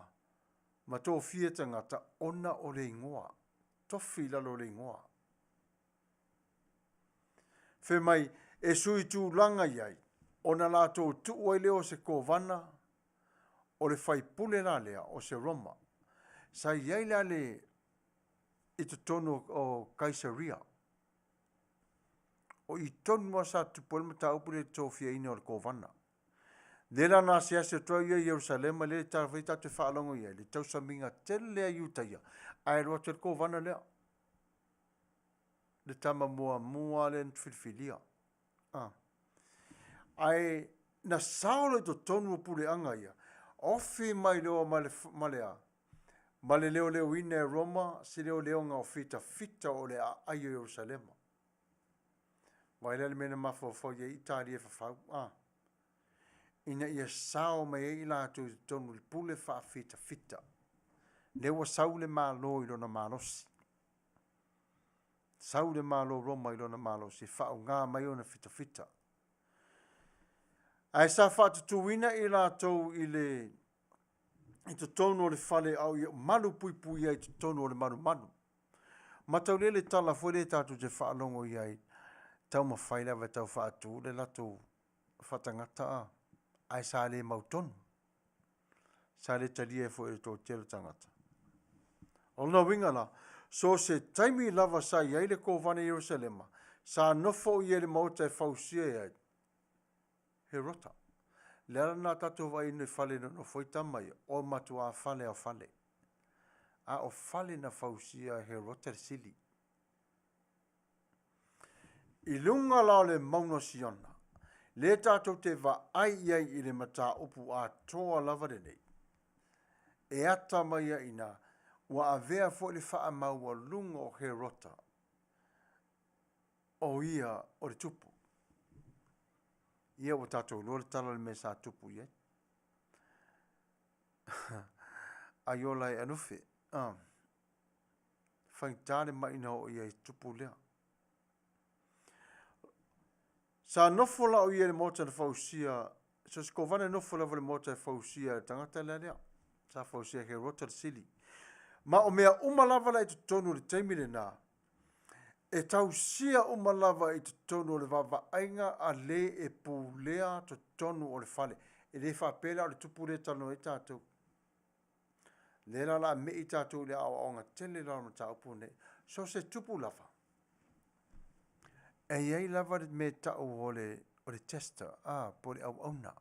ma tofia tagata ona o le igoa. Tofi i lalo o le igoa. Fai mai, e sui tulaga i ai, ona latou tuu ai lea o se kovana, o le faipule la lea, o se Roma. Sa i ai la le i totonu o Kaisaria. O i tonu lava sa tupu ai le mataupu lea i le tofiaina o le kovana. Lea la na asiasi atu ai ia i Ierusalema, lea e taumafai tatou te faalogo i ai, le tausamiga tele a Iutaia, ae alu atu ai le kovana lea, le tama muamua lea na filifilia. Ah. Ae na sao loa i totonu o puleaga ia, ofi mai loa ma le, ma le a? Ma le leoleoina e Roma se leoleoga o fitafita o le aai o Ierusalema. Vaai la le mea na mafaufau i ai Italia e fafau, a? Ina ia sao mai ai i latou i totonu o le pule faafitafita. Lea ua sau le Malo i lona malosi. Sau le Malo Roma i lona malosi e faaaoga mai ona fitafita. Ae sa faatutuina i latou i le i totonu o le fale a o ia malu puipuia i totonu o le malumalu. Mataulia le tala foi lea tatou te faalogo i ai, taumafai lava e tau faatu le latou faatagata a, ae sa le mautonu. Sa le talia ai foi e le toatele o tagata. O lona uiga la, so o se taimi lava sa i ai le kovana i Ierusalema, sa nofo ia i le maota e fausia ai Herota. Le ala lena tatou vaai i fale na nofo ai tama ia, o matuā fale ao fale. A o fale na fausia e Herota le sili. I luga la o le mauga o Siona, lea tatou te vaai i ai i le mataupu atoa lava lenei, e ata mai ai i ina, ua avea foi le faamaualuga o Herota, o ia o le tupu. Ia ua tatou iloa le tala o le mea sa tupu i ai. Ai ola e alufe. Ah. Faigata le mai na oo i ai tupu lea. Sa nofo la o ia i le maota na fausia. So se kovana e nofo lava i le maota e fausia e le tagata lea lea. Sa fausia e Herota le sili. Ma o mea uma lava la i totonu o le taimi lena, e tausia uma lava i totonu o le vaavaaiga a le e pulea totonu o le fale. E le faapea la o le tupu lea e talanoa ai tatou. Lea la o le a me'i tatou i le aoaoga tele la o le mataupu lenei. So se tupu lava, e i ai lava le mea e tau o le, o le tester, a, po o le auauna.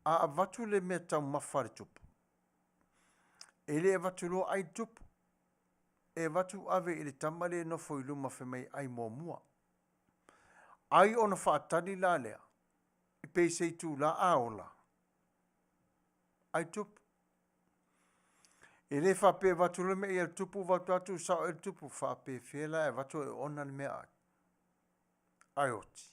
A avatu le mea taumafa a le tupu, e le avatu loa ai le tupu, e avatu ave i le tama lea e nofo i luma fai mai ai muamua. Ai ona faatali la lea, pe i se itula a ola, ai tupu. E le faapea e avatu loa le meaai a le tupu avatu atu sao e le tupu, faapefea la e avatu e ona le meaai. Ae oti.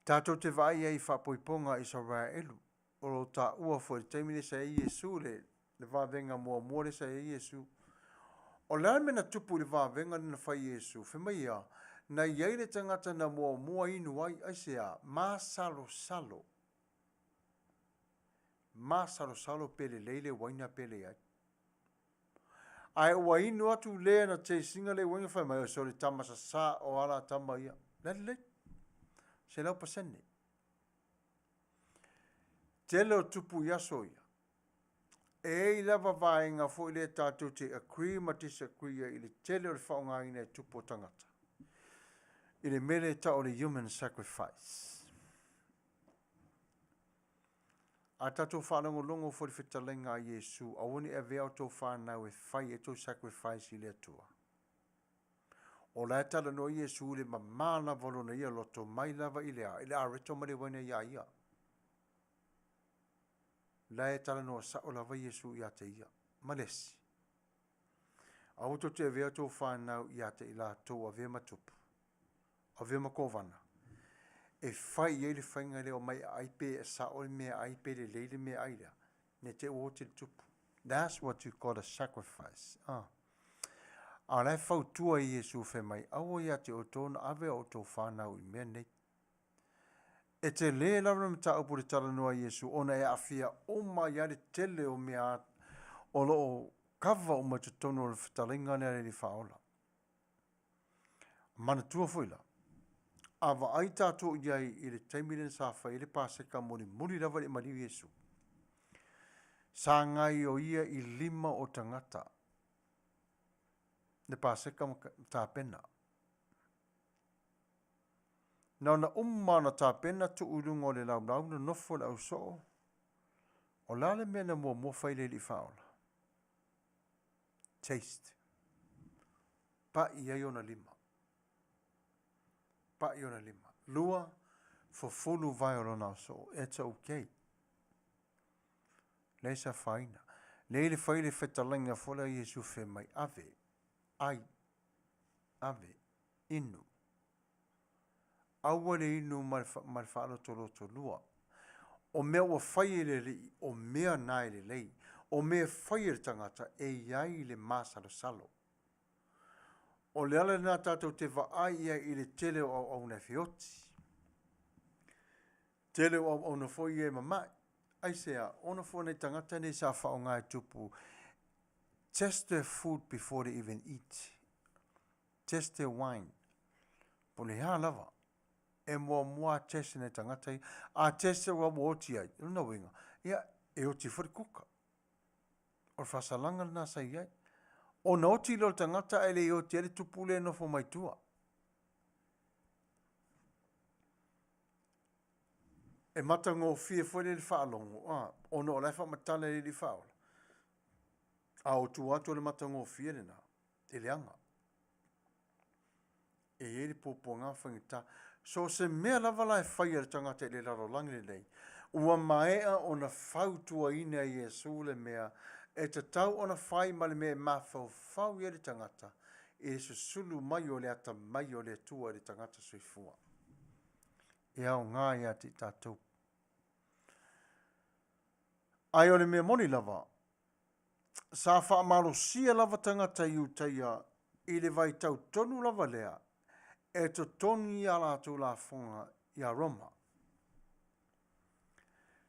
Tatou te vaai ai i faapoipoga a Isaraelu, o lo o taua foi i le taimi lea sa i ai Iesu, le, le vavega muamua lea sa i ai Iesu. O le a le mea na tupu i le vavega lea na fai e Iesu? Fai mai ia, na i ai le tagata na muamua inu ai, aisea? Masalosalo. Masalosalo pe lelei le uaina pe leai. Ae ua inu atu le na taste ina le uaina fai mai, o se o le tama sasā o ala tama ia. La lelei. 100%. Tele o tupu i aso ia. E i ai lava vaega foi lea tatou te agree ma disagree ai i le tele o le faaaogaina e tupu o tagata i le mea lea e tau o le human sacrifice. A tatou faalogologo foi i le fetalaiga a Iesu, aua ne i avea outou fanau e fai ai tou sacrifice i le Atua. O la e talanoa Iesu i le mamā lava o lona ia loto mai lava i le a? I le areto ma le uaina iā ia. La e talanoa sao lava Iesu ia te ia. Ma le isi, aua tou te avea outou fanau ia te i latou avea ma tupu, avea ma kovana, e fai i ai le faiga lea omai e ai pe e sao le meaai pe lelei le meaai lea, ne i te i ua oti le tupu. That's what you call a sacrifice. Ah. A o la e fautua Iesu fai mai, aua ia te outou ona ave a outou fanau i mea nei. E tele lava le mataupu i le talanoa a Iesu ona e aafia uma ai lava le tele o mea o lo o kava uma i totonu o le fetalaiga lea a le Alii Faaola. Manatua foi la, a vaai tatou i ai i le taimi lea sa fai ai le Paseka mulimuli lava e le i maliu Iesu, sa gaioia i lima o tagata le Paseka ma tapena. Na ona uma ona tapena tuu i luga o le laulau nonofo le ausoo, o le a le mea na muamua fai le Alii Faaola? Taste. Pai ai ona lima. Pai ona lima. Lua, fufulu vae o lona ausoo. It's okay. Leai se afaina. Leai le fai le fetalaiga foi lea a Iesu fai mai, ave, ai, ave, inu. Aua le inu ma le, ma le faalotolotolua. O mea ua fai e le Alii, o mea na e lelei. O mea e fai e le tagata, e i ai le masalosalo. O le ala lena tatou te vaai i ai i le tele o auauna e feoti. Tele o auauna foi ia e mama'i. Aisea? Ona foi nai tagata nei sa faaaoga e tupu test their food before they even eat. Test their wine. Po o le a lava. E muamua test nai tagata ia. A test ua ua oti ai. O lona uiga, ia, e oti foi le kuka. O le faasalaga lena sa i ai. Ona oti lea o le tagata ae le i oti ai le tupu lea e nofo mai tua. E matagofie foi lea i le faalogo, a, ona o la e faamatala e le Alii Faaola. A o tua atu o le matagofie lena, e leaga. E i ai le puapuaga faigata. So o se mea lava la e fai a le tagata i le lalolagi lenei, ua maea ona fautuaina e Iesu le mea e tatau ona fai ma le mea e mafaufau i ai le tagata i le susulu mai o le atamai o le Atua i le tagata soifua. E aoga ia te i tatou. Ae o le mea moni lava, sa faamalosia lava tagata Iutaia i le vaitau tonu lava lea e totogi a latou lafoga Ia Roma.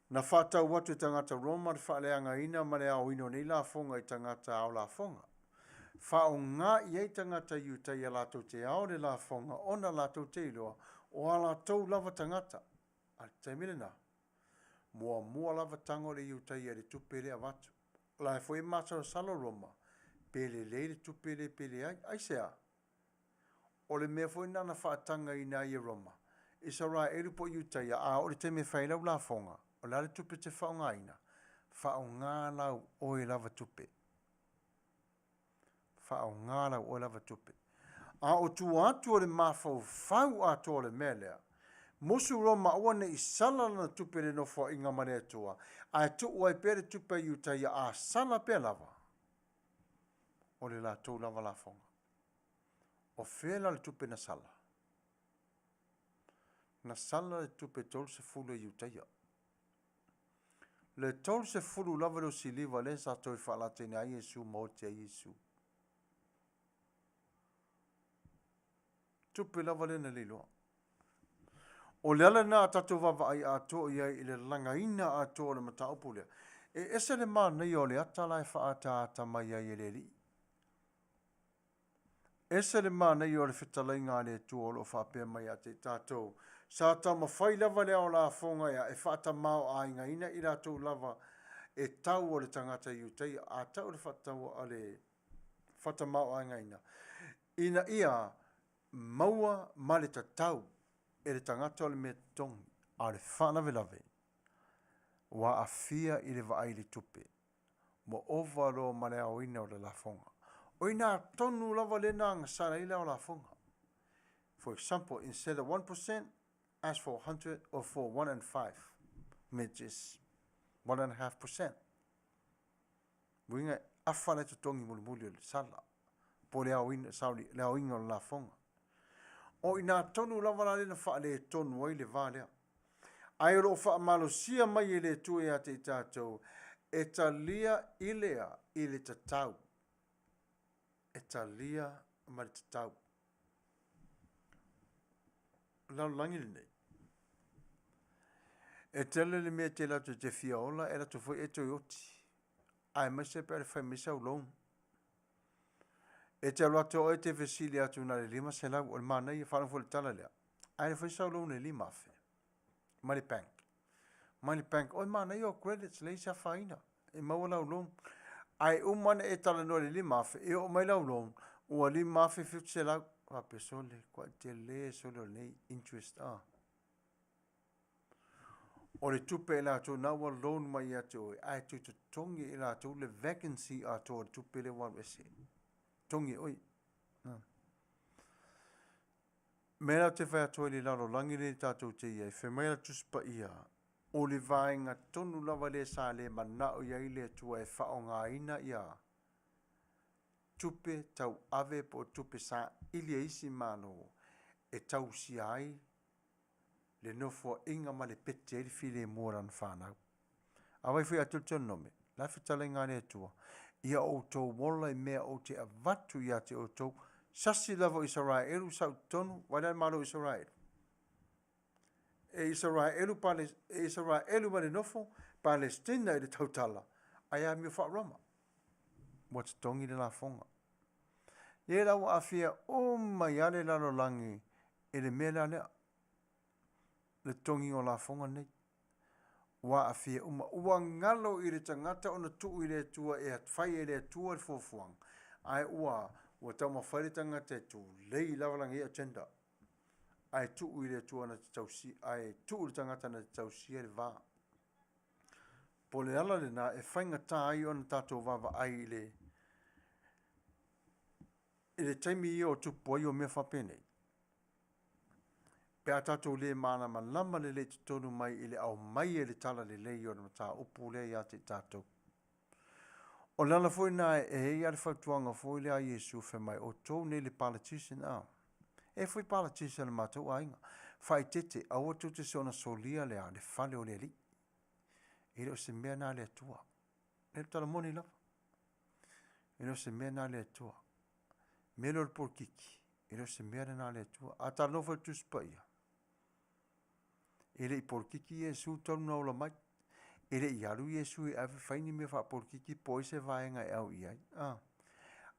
Na faatau atu e tagata Roma le faaleagaina ma le aoina o nei lafoga i tagata ao lafoga. Faaaoga i ai tagata Iutaia latou te ao le lafoga ona latou te iloa o a latou lava tagata. A le taimi lena, muamua lava tago le Iutaia i le tupe lea avatu. O la e foi e masalosalo Roma pe lelei le tupe lea pe leai. Aisea? O le mea foi lena na faatagaina ai e Roma, Isaraelu po o Iutaia, a oo i le taimi e fai ai lau lafoga, o le a le tupe e te faaaogaina? Faaaoga lau oe lava tupe. Faaaoga lau oe lava tupe. A o tua atu o le mafaufau atoa o le mea lea, musu Roma aua ne i sala lana tupe i le nofoaiga ma le Atua, ae tuu ai pea le tupe a Iutaia a sala pea lava, o le latou lava lafoga. O fea la le tupe na sala? Na sala le tupe 30 a Iutaia. Le 30 lava lea o siliva lea sa toe faalataina ai Iesu ma oti ai Iesu. Tupe lava lea na le iloa. O le ala lena a tatou vaavaai atoa i ai i le lagaina atoa o le mataupu lea. E ese le manaia o le ata la e faaataata mai ai e le Alii. Ese le manaia o le fetalaiga a le Atua o lo o faapea mai ia te i tatou, sa taumafai lava le ao lafoga e faatamaoaigaina i latou lava e tau o le tagata Iutaia, a tau le faataua a le faatamaoaigaina, ina ia maua ma le tatau e le tagata o le mea totogi, a o le faalavelave, ua aafia i le vaai i le tupe. Ua ova loa ma le aoina o le lafoga. O i ina tonu lava lea na agasala ai le ao lafoga. For example, instead of 1%, ask for 100 or for 1 and 5, which is 1.5%. Uiga e afa le totogi mulimuli o le sala, po o le aoina, sorry, le aoina o le lafoga. O i ina tonu lava la lea na faaletonu ai le va lea. Ae o lo o faamalosia mai e le Atua ia te i tatou, e talia i le a? I le tatau. E talia ma le tatau. O le lalolagi lenei, e tele le mea e tele atu e te fia ola, e alu atu foi e toe oti. Aemaise pe a fai mai sau loan. E te alu atu oe e te fesili atu na o le 500, o le manaia, faalogo foi i le tala lea, a e fai sau loan e 5,000 mai le bank. Mai le bank, oi manaia o credits, leai se afaina, e maua lau loan. Ae uma ona e talanoa i le 5,000, e oo mai lau loan, ua 5,700. Faapea sole, kuai tele sole o lenei interest a. O le tupe e latou na ua loan mai ia te oe, ae toe totogi e latou le vacancy atoa o le tupe lea ua alu ese. Totogi e oe. Mea la ou te fai atu ai i le lalolagi lenei tatou te i ai, fai mai la Tusi Paia, o le vaega tonu lava lea sa le manao i ai le Atua e faaaogaina ia tupe tauave po o tupe saili a isi Malo e tausia ai le nofoaiga ma le pete ai le filemu o lana fanau. A vai foi ia Deuteronome, la e fetalaiga a le Atua, Ia outou ola i mea ou te avatu ia te outou, sasi lava o Isaraelu sa i totonu, vai la le Malo o Isaraelu. E Isaraelu, Pale, e Isaraelu ma le nofo, Palestina i le tautala, ae amio faa-Roma. Ua totogi le lafoga. Ia la ua aafia uma ai lava le lalolagi i le mea la lea, le totogiga o lafoga nei. Ua aafia uma. Ua galo i le tagata ona tuu i le Atua e fai e le Atua le fuafuaga, ae ua ua taumafai le tagata e tulei lava lana ia agenda, ae tuu i le Atua na te tausia, ae tuu i le tagata na te tausia le va. Po o le ala lena e faigata ai ona tatou vaavaai i le i le taimi ia o tupu ai o mea faapenei, pe a tatou le malamalama lelei i totonu mai i le aumai e le talalelei o le mataupu lea ia te i tatou. O le ala foi lena e i ai lava le fautuaga foi lea a Iesu fai mai, outou nei le politician a, e foi politician a le matou aiga, faaeteete, aua tou te soona solia le a, le fale o le Alii. E le o se mea lena a le Atua. E le tala moni lava. E le o se mea lena a le Atua. Mea lea o le polokiki, e le o se mea lena a le Atua. A talanoa foi i le Tusi Paia, E le i polokiki Iesu talu na ola mai. E le i alu Iesu e ave fai ni mea faapolokiki po o ai se vaega e au i ai. A.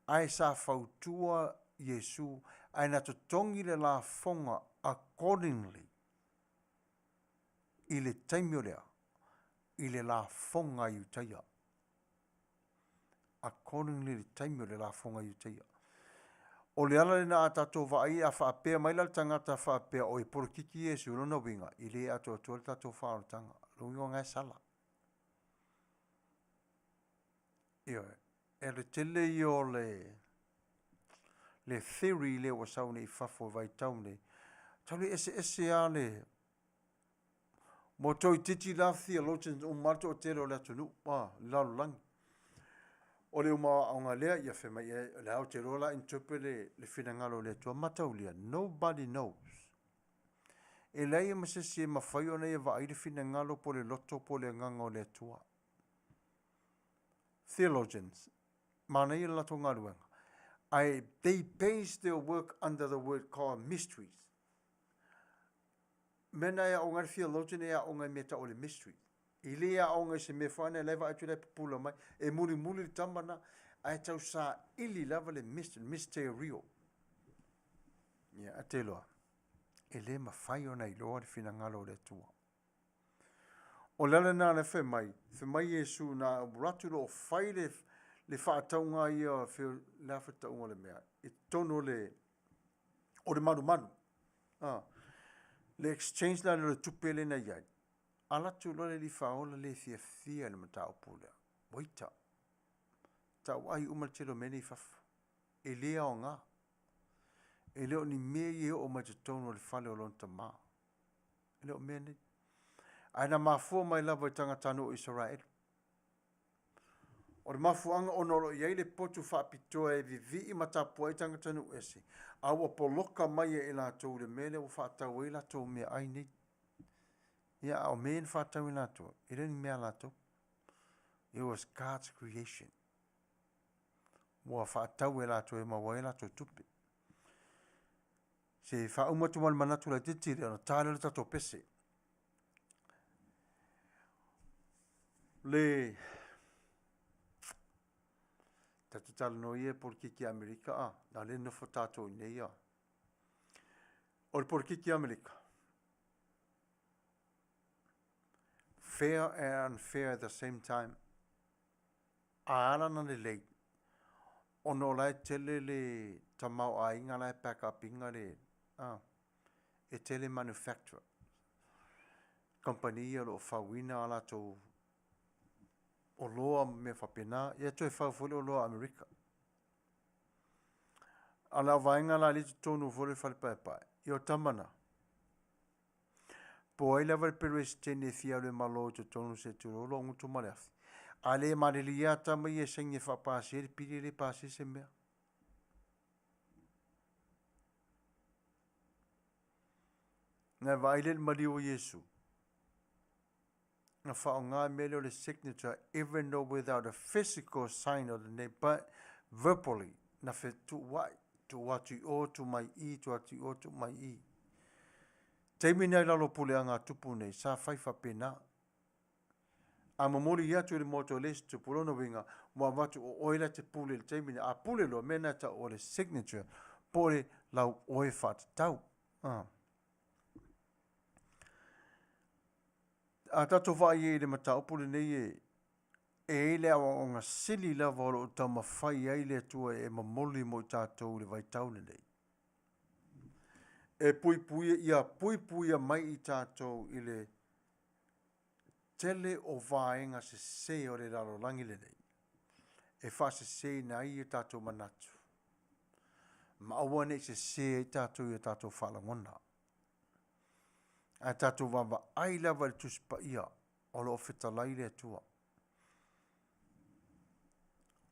Ae sa fautua Iesu, ae na totogi le lafoga accordingly i le taimi o le a? I le lafoga a Iutaia. Accordingly i le taimi o le lafoga a Iutaia. O le ala lena a tatou vaai a faapea mai la le tagata faapea oi e polokiki Iesu, lona uiga e le atoatoa le tatou faaolataga. Lona uiga o na e sala. Ioe. E le tele ia o le le theory lea ua sau nei i fafo i vaitau nei, tau le eseese lava le Ua toeitiiti la theologians uma lava le toatele o le atunuu, a, le lalolagi. O le uma o aoga lea, ia fai mai, o lea ou te iloa la interpret le, le finagalo o le Atua. Mataulia, nobody knows. E leai ma se isi e mafai ona ia vaai le finagalo po o le loto po o le agaga o le Atua. Theologians, manaia le latou galuega, ae they base their work under the word called mysteries. Mea na e aoga ai le theologian e aoga i mea tau o le mystery. E le aoga i se mea foi lea e vaai atu la e pupula mai, e mulimuli le tama na, ae tau saili lava le mystery, mysterio. Ia, a te iloa, e le mafai ona iloa le finagalo o le Atua. O le ala lena le fai mai, fai mai Iesu na alu atu loa o fai le, le faatauga ia, le a faatauga o le mea, i totonu o le, o le manumanu. A, le exchange la lea o le tupe lea na i ai, alu atu loa le Alii Faaola le fiafia i le mataupu lea. Waiter, tauai uma le tele o mea nei i fafo. E le aoga. E le o ni mea ia e oo mai totonu o le fale o lona tama. E le o mea nei. Ae na mafua mai lava i tagatanuu o Isaraelu. O le mafuaaga ona o lo o i ai le potu faapitoa e vivii ma tapuai tagatanuu ese, a ua poloka mai e i latou i le mea lea ua faatau ai latou meaai nei. Ia, a o mea ia na faatau e latou, e le o ni mea a latou. It was God's creation. Ua faatau e latou e maua ai latou tupe. Se i faauma atu ma le manatu laitiiti lea ona ta lea o le tatou pese. Le tatou talanoa ia i polokiki a Amerika a, na lea nofo tatou i inei a. O le polokiki a Amerika, fair and unfair at the same time. A ala ona lelei, ona o la e tele le tamaoaiga la e back up ina le, a, e tele manufacturer, kamupani ia o lo o fauina a latou oloa ma mea faapena, ia toe fau foi le oloa a Amerika. A o le vaega la lea i totonu foi o le fale paepae, ia o tama na, po o ai lava le Peresetene e fia alu e malo i totonu se tulou lou gutu ma le afi, a le malilie lava tama ia e saini e faapasia le pili e le pasia se mea. Na e vaai lea i le maliu o Iesu, na faaaoga le mea lea o le signature even though without a physical sign of the name but verbally na fetuuai, tuu atu i o, tuu mai i, tuu atu i o, tuu mai i. Taimi na i lalo o puleaga a tupu nei, sa fai faapena. A momoli atu i le motu o le isi tupu, lona uiga, ua avatu o oe la te pule i le taimi nei. A pule loa, mea na e tau o le signature, po o le lauoe faatatau. Ah. A tatou vaai ai i le mataupu lenei e e i ai le aoaoga sili lava o lo o taumafai ai le Atua e momoli mo i tatou i le vaitau lenei. E puipuia, ia puipuia mai i tatou i le tele o vaega sese o le lalolagi lenei e faaseseina ai o tatou manatu ma aua ne i sese ai tatou i o tatou faalagona. Ae tatou vaavaai lava i le Tusi Paia o lo o fetalai le Atua.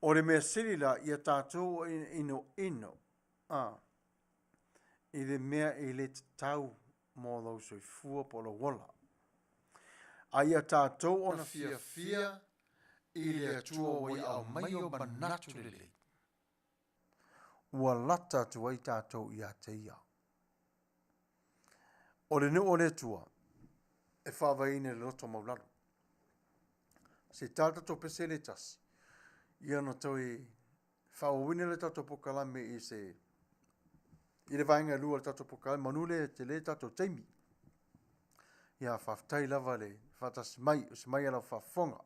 O le mea sili la, ia tatou inoino a, i le mea e le tatau mo lou soifua po o lou ola. A ia tatou ona fiafia i le Atua ua ia aumaia o manatu lelei, ua lata atu ai tatou ia te Ia. O le nuu o le Atua. e faavaeina i le loto maulalo. Se i ta le tatou pese lea e tasi, ia ona toe faaauauina lea o le tatou polokalame i se i le vaega e lua o le tatou polokalame, manu lea e tele le tatou taimi. Ia faafetai lava le faatasi mai, osi mai a lau faafofoga.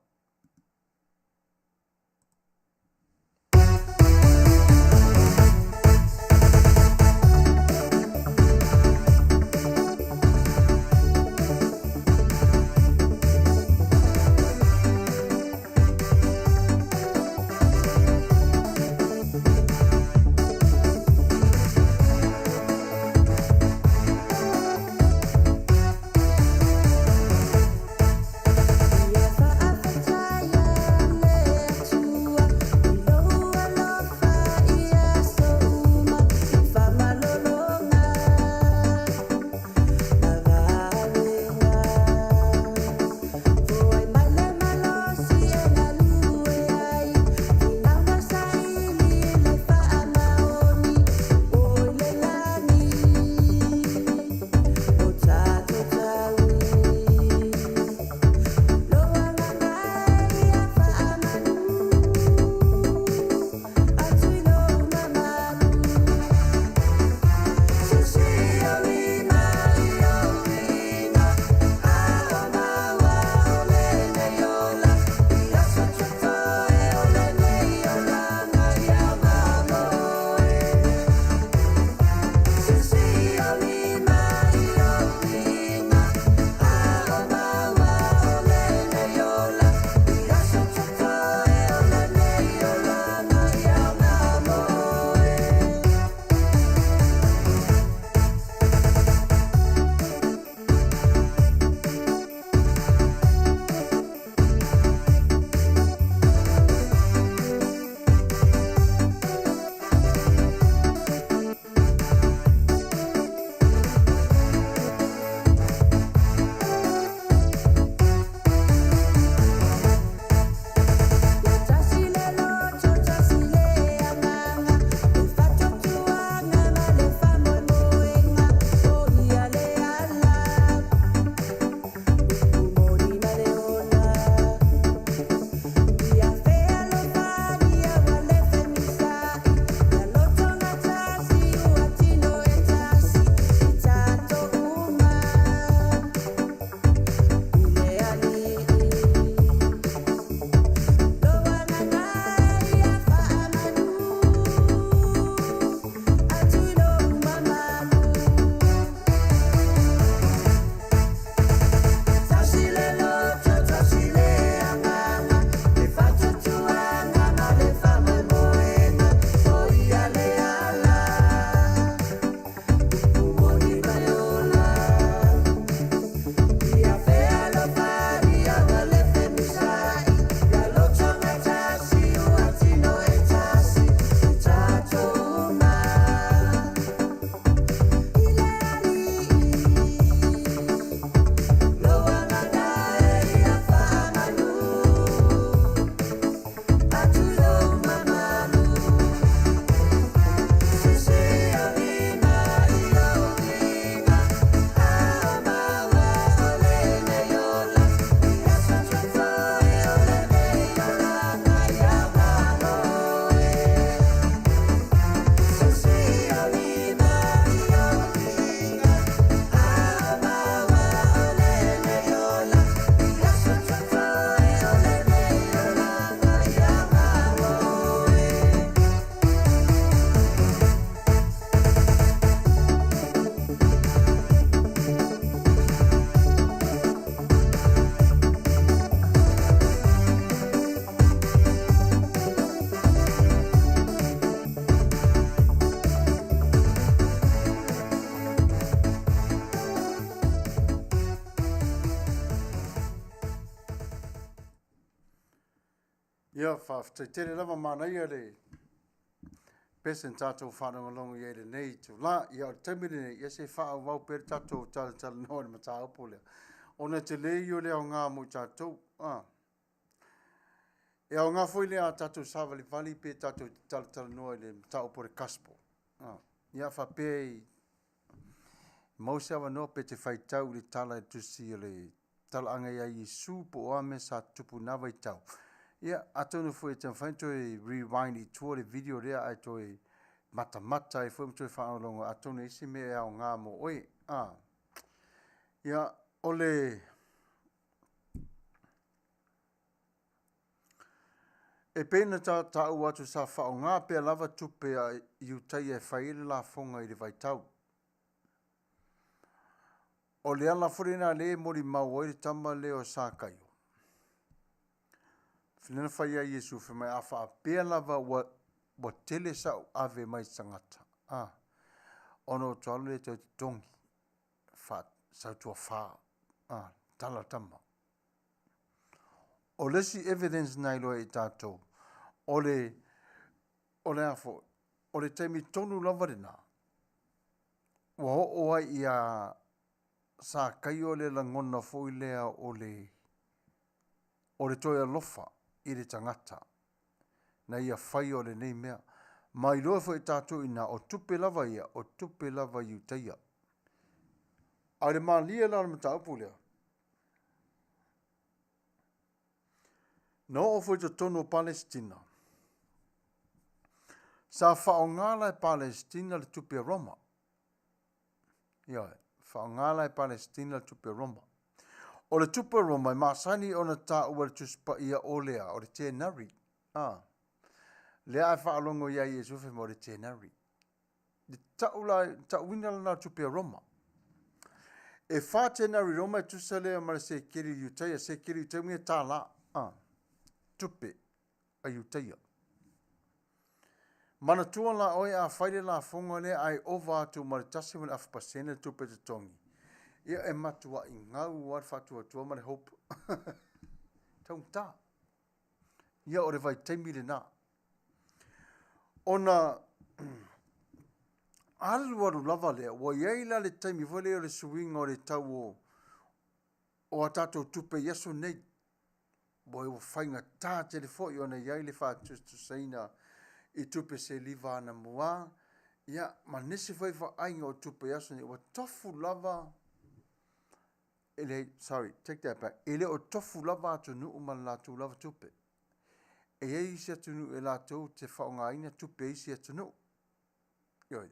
Ia, faafetai tele lava manaia le pese na tatou faalogologo i ai i lenei itulā. Ia, o le taimi lenei, ia se i faaauau pea le tatou talatalanoa i le mataupu lea, ona e tele ia o le aoga mo i tatou. A. E aoga foi lea a tatou savalivali pe tatou te talatalanoa i le mataupu o le Gospel. A. Ia, faapea i maua se avanoa pe te faitau i le tala i le tusi o le talaaga ia Iesu po o a mea sa tutupu i na vaitau, ia, atonu foi e taumafai ona toe rewind i tua le video lea ae toe matamata ai foi ma toe faalogologo atonu e i ai se mea e aoga mo oe. A. Ia, o le E pei ona taua atu sa faaaoga pea lava tupe a Iutaia e fai ai le lafoga i le vaitau. O le ala foi lena lea e molimau ai le tama lea o Sakaio, lea na fai ai Iesu fai mai a faapea lava ua tele sau ave mai se tagata, a, ona ou toe alu lea e toe totogi, sautuafa, a, tala le tama. O le isi evidence na iloa e tatou, o le, o le a foi, o le taimi tonu lava lena, ua oo ai ia Sakaio le lagona foi lea o le o le toe alofa i le tagata na ia faia o lenei mea. Ma iloa foi e tatou i ina, o tupe lava ia, o tupe lava Iutaia. A o le malie la o le mataupu lea, na oo foi i totonu o Palesitina, sa faaaoga la e Palesitina le tupe a Roma. Ioe, faaaoga la e Palesitina le tupe a Roma. O le tupe a Roma e masani ona taua e le Tusi Paia o le a? O le tenari. A, lea a e faalogo ia Iesu fai mai o le tenari. Le tau la, tauina lena o le tupe a Roma. E fa tenari Roma e tusa lea ma le sekeli Iutaia. Sekeli Iutaia uiga tala. A, tupe a Iutaia. Manatua la oe a fai le lafoga lea ae ova atu ma le 1.5% le tupe totogi, ia e matuai gau lava le faatuatua ma le hope. Taugata. Ia o le vaitaimi lena. Ona alu alu lava lea, ua i ai la le taimi foi lea o le suiga o le tau o a tatou tupe i aso nei. Ua faigata tele foi ona i ai le faatusatusaina i tupe seliva anamua, ia, ma nisi foi vaaiga o tupe i aso nei, ua tofu lava, e le, sorry, take that back, e le o tofu lava atunuu ma le latou lava tupe. E i ai isi atunuu e latou te faaaogaina tupe a isi atunuu. Ioe.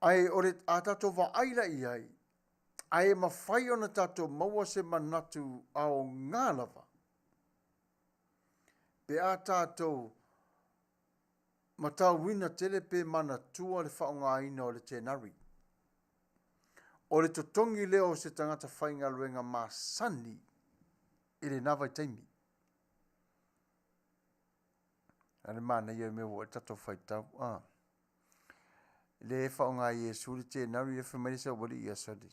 Ae o le, a tatou vaai la i ai, ae mafai ona tatou maua se manatu aoga lava pe a tatou matauina tele pe manatua le faaaogaina o le tenari. O le totogi lea o se tagata faigaluega masani i lena vaitaimi. A le manaia o le mea ua oo i ai le tatou faitau. A. Lea e faaaoga e Iesu le tenari lea fai mai le saualii ia sole.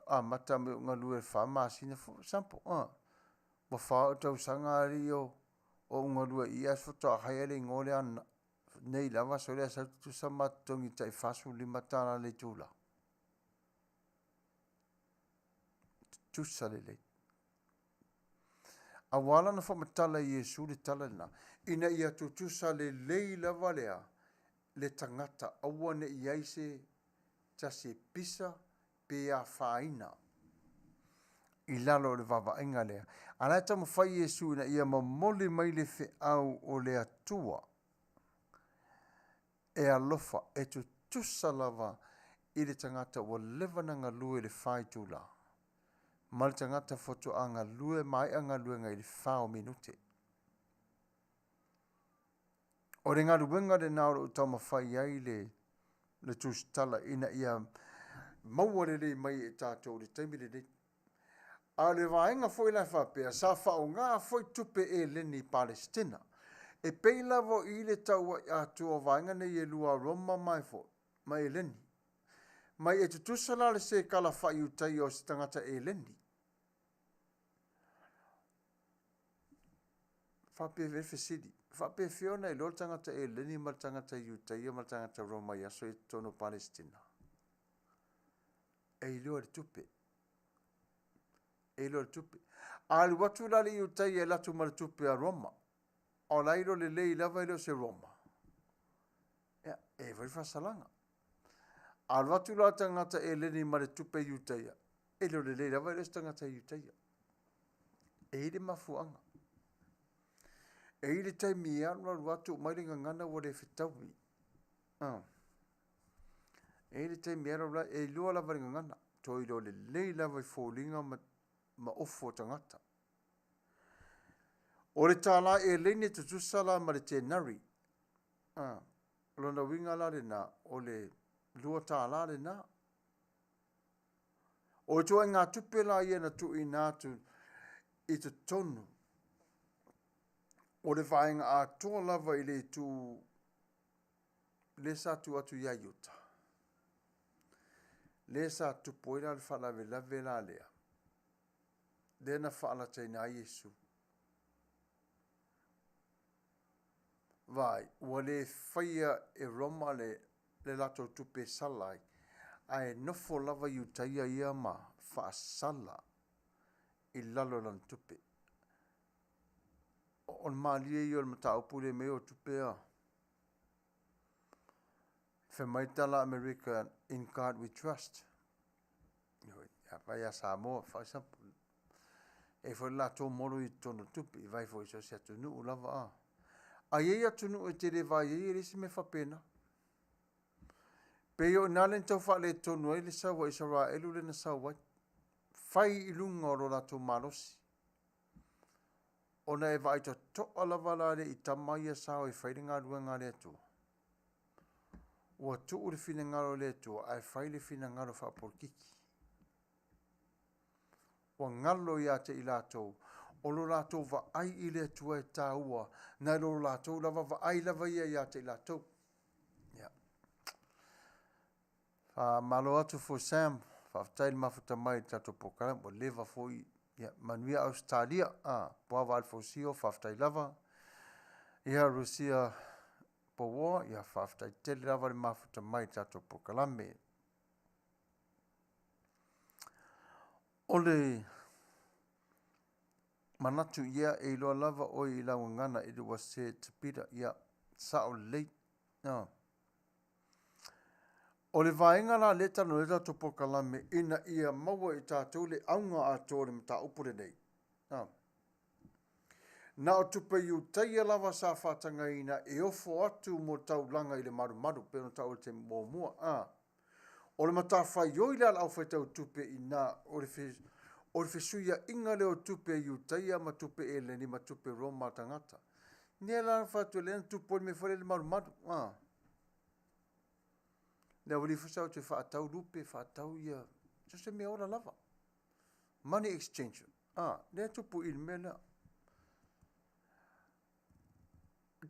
Amata mai ou galue i le fa masina, for example, a. Ua fa ou tausaga alii o ou galue i i ae faatoa hire le igoa lea nei lava sole ae sau tutusa ma totogi tai $45 le itula. Tutusa lelei. A ua ala ona faamatala e Iesu le tala lena, ina ia tutusa lelei lava lea le tagata, aua ne i i ai se tasi e pisa pe afaina i lalo o le vaavaaiga lea. A la e taumafai Iesu ina ia momoli mai le feau o le Atua e alofa, e tutusa lava i le tagata ua leva ona galue i le fa itula ma le tagata faatoa galue maea galuega i le fa o minute. O le galuega lena o lo o taumafai ai le le tusitala ina ia maua lelei mai e tatou i le taimi lenei. A o le vaega foi la e faapea, sa faaaoga foi tupe eleni i Palesitina. E pei lava o i le tauai atoa o vaega nei e lua o Roma ma e foi, ma eleni. Mai e tutusa la le sekala faa-Iutaia o se tagata eleni. Faapefea le fesili, faapefea ona iloa le tagata eleni ma le tagata Iutaia ma le tagata Roma i aso ia i totonu o Palesitina? E iloa i le tupe. E iloa i le tupe. A alu atu la le Iutaia e alu atu ma le tupe a Roma, a o la e iloa lelei lava e le o se Roma, ia, e i ai foi le faasalaga. A alu atu la le tagata eleni ma le tupe Iutaia, E le o lelei lava e le o se tagata Iutaia. E i le mafuaaga. E i le taimi e alu alu atu mai le gagana ua le fetaui. Ah. E i le taimi e alu alu e iloa lava le gagana. Toe iloa lelei lava i foliga ma, ma ofo o tagata. O le tālā eleni e tutusa la ma le tenari. Ah. O lona uiga la lena, o le $2 lena. O ituaiga tupe la ia na tuuina atu i totonu o le vaega atoa lava i le itu lea sa tuu atu ia Iuta, lea sa tupu ai la le faalavelave la lea, lea na faalataina ai Iesu. Vaai, ua le faia e Roma le, le latou tupe e sala ai, ae nofo lava Iutaia ia ma faasala i lalo o lana tupe. O le malie ia o le mataupu lea mea o tupe a. Fai mai tala Amerika, in God we trust. A vai ia Samoa, for example, e foi le latou molo i totonu o tupe, i vai foi i so o se atunuu lava a. A i ai atunuu e tele vai ai, e le isi mea faapena. Pei o i ina lea na tau faaletonu ai le sau a Isaraelu lea na sau ai, fai i luga o lo latou malosi. Ona e vaai totoa lava la le i tama ia sa o e fai le galuega a le Atua. Ua tuu le finagalo o le Atua ae fai le finagalo faapolokiki. Ua galo ia te i latou o lo latou vaai i le Atua e taua nai lo latou lava vaai lava ia ia te i latou. Ia. Faamalo atu foi Sam, faafetai le mafuta mai i le tatou polokalame, ua leva foi, ia, manuia Ausetalia, a, Puava Alefosio, faafetai lava. Ia, Rusia Powoa, ia, faafetai tele lava le mafuta mai i le tatou polokalame. O le manatu ia e iloa lava oe i lau gagana it was said to Peter, ia, sao lelei. Ah. O le vaega la lea e talanoa ai le tatou polokalame ina ia maua e tatou le auga atoa o le mataupu lenei. Ah. Na o tupe Iutaia lava sa faatagaina e ofo atu mo taulaga i le malumalu, pei ona taua i le taimi muamua. Ah. O le matafaioi la a le aufaitau tupe i ina, o le fe, o le fesuiaiga lea o tupe Iutaia ma tupe Eleni ma tupe Roma a tagata. Lea la na fai atu lea na tupu ai le mea foi lea i le malumalu. Ah. Le aualii foi sa o toe faatau lupe, faatau ia, so se mea ola lava. Money exchange. Ah, lea tupu i le mea lea.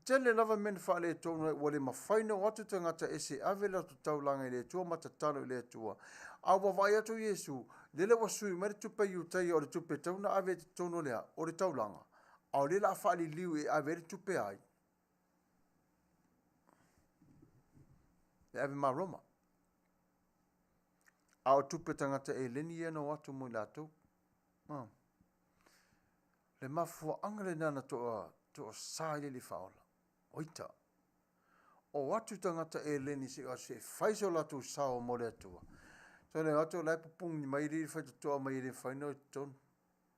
Tele lava mea na faaletonu ai, ua le mafai ona o atu tagata ese e ave le latou taulaga i le Atua ma tatalo i le Atua. A ua vaai atu Iesu, lele ua sui mai le tupe a Iutaia o le tupe e tatau ona ave i totonu o le a? O le taulaga. A o lea o le a faaliliu e ave ai le tupe a ai? E ave ma Roma. A o tupe tagata Eleni ia na o atu mo i latou. Ah. Le mafuaaga lena na toa, toa sa i le Alii Faaola. Oita. O atu tagata Eleni se o se fai so latou sao mo le Atua. So le atu la e pupuni mai le faitotoa mai e le mafai ona o i totonu.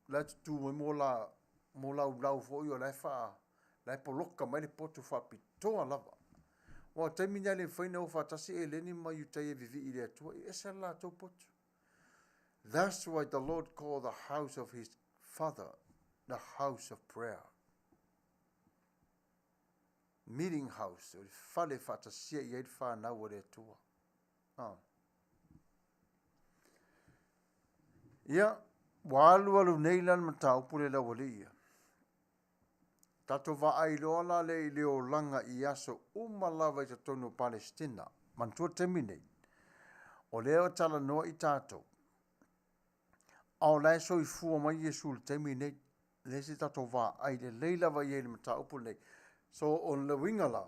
La e tutū mai mo la, mo laulau foi o la e faa, la e poloka mai le potu faapitoa lava. Aua o le taimi lena e le mafai ona o faatasi Eleni ma Iutaia e vivii i le Atua, e ese lava le latou potu. That's why the Lord called the house of his father the house of prayer. Meeting house, o le fale e faatasia i ai le whanau o le Atua. Ah. Ia, ua alualu nei la le mataupu lea i le aualii ia. Tatou vaai loa la lea i le olaga i aso uma lava i totonu o Palesitina. Manatua le taimi nei, o lea e talanoa i tatou, a o la e soifua mai Iesu i le taimi nei. Lea se tatou vaai lelei lava i ai i le mataupu lenei. So, o le uiga la,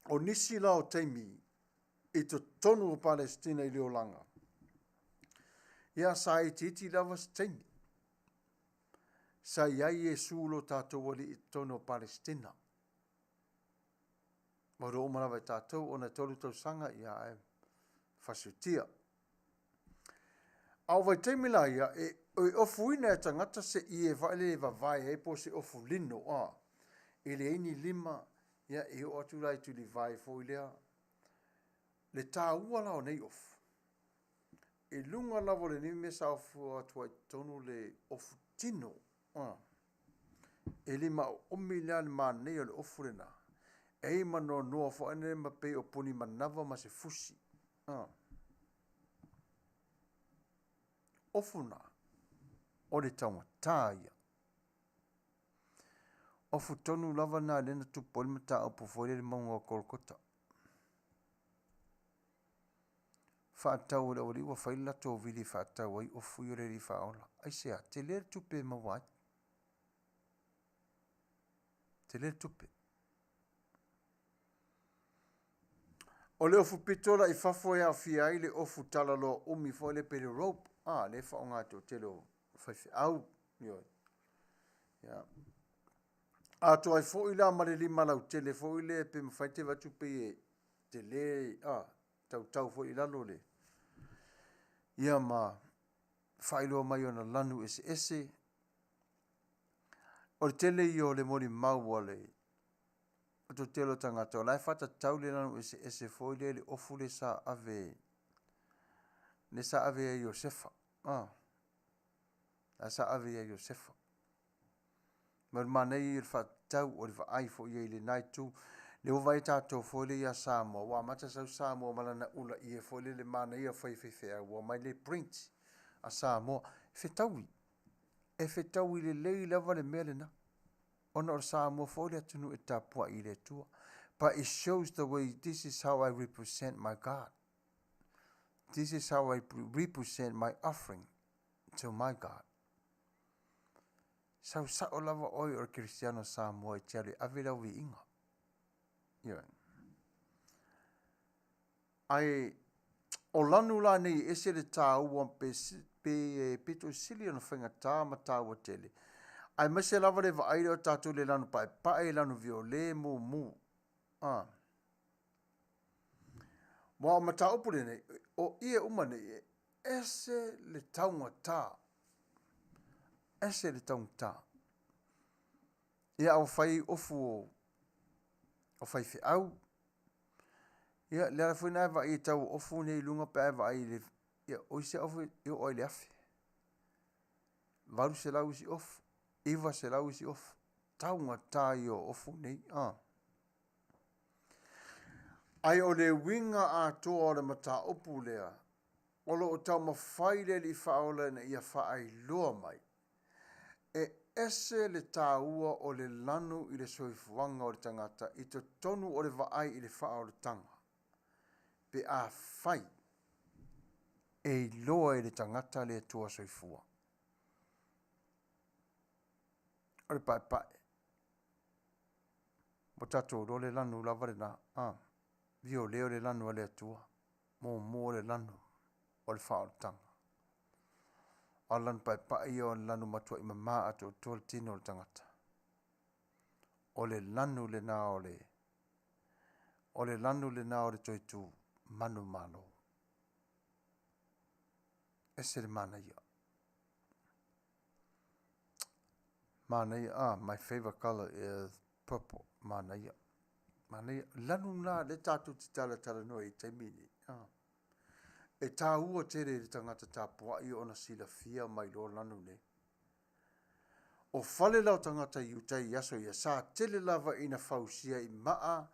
o nisi la o taimi i totonu o Palesitina i le olaga, ia sa itiiti lava se taimi. Sa i ai Iesu lo tatou Alii i totonu o Palesitina. Ma ua uma lava e tatou ona e 3 tausaga ia ae fasiutia. A o vaitaimi la ia, e, e ofuina e tagata se ie vaele e vavae ai po o se ofu lino, a. E leai ni lima, ia, e oo atu la i tulivae foi lea. Le taua la o nei ofu, i luga lava o lenei mea sa ofu atu ai i totonu le ofu tino, a. E le maoumi la le manaia o le ofu lena, e ai ma noanoa foi lea ma pei o puni manava ma se fusi, a. Ofu na, o le taugata ia. Ofu tonu lava na lea na tupu ai le mataupu foi lea i le mauga o Kolokota. Faatau e le aualii ua fai le latou vili e faatau ai ofu ia o le Alii Faaola. Aisea? Tele le tupe e maua ai. Tele le tupe. O le ofu pito la i fafo e aofia ai le ofu talaloa umi foi lea pe le rope, a, lea e faaaoga e toatele o faifeau. Ioe. Ia. Atoa ai foi la ma le lima lautele foi lea pe mafai te vaai atu pei e tele, a, tautau foi i lalo le, ia ma faailoa mai ona lanu eseese. O le tele ia o le molimau a le toatele o tagata o la e faatatau le lanu eseese foi lea i le ofu lea sa ave, lea sa ave ia Iosefa. Ah. La sa ave ia Iosefa. Ma o le manaia ia o le faatatau o le vaai foi i ai i lena itu. Lea ua vaai tatou foi lea ia Samoa, ua amata sau Samoa ma lana ula ie foi lea le manaia o fai e faifeau, ua omai le print a Samoa. E fetaui, e fetaui lelei lava le mea lena. Ona o le Samoa foi le atunuu e tapuai i le Atua. But it shows the way this is how I represent my God. This is how I represent my offering to my God. Sau sao lava oe o le Kerisiano Samoa e te alu e ave lau viiga. Ioe. Ae o lanu la nei e ese le taua pe, pe e pito sili ona faigata ma taua tele. Aemaise lava le vaai lea o tatou i le lanu paepae, lanu viole, mumu. Ah. Aua o mataupu lenei, o ie uma nei, e ese le taugata. Ese le taugata. Ia, a ua fai ofu o, o faifeau. Ia, le ala foi na e vaai i tau ofu nei i luga pe a e vaai i le, ia, o isi ofu e oo ai i le 1000. 800 isi ofu, 900 isi ofu. Taugata ia o ofu nei. Ah. Ae o le uiga atoa o le mataupu lea, o lo o taumafai le Alii Faaola ina ia faailoa mai, e ese le taua o le lanu i le soifuaga o le tagata i totonu o le vaai i le faaolataga, pe afai e iloa e le tagata le Atua Soifua. O le paepae. Ua tatou iloa le lanu lava lena, a, viole o le lanu a le Atua, mumu o le lanu o le faaolataga. A o le lanu paepae ia o le lanu matuai mama atoatoa le tino o le tagata. O le lanu lena o le, o le lanu lena o le toetu manumalo. Ese le manaia. Manaia, ah, my favorite color is purple. Manaia. Manaia. Lanu na le tātou te talatalanoa i taimi nei. Ah. E tāua tele i le tagata tapuai ona silafia mai loa lanu nei. O fale la o tagata i uta i aso ia, sa tele lava ina fausia i maa,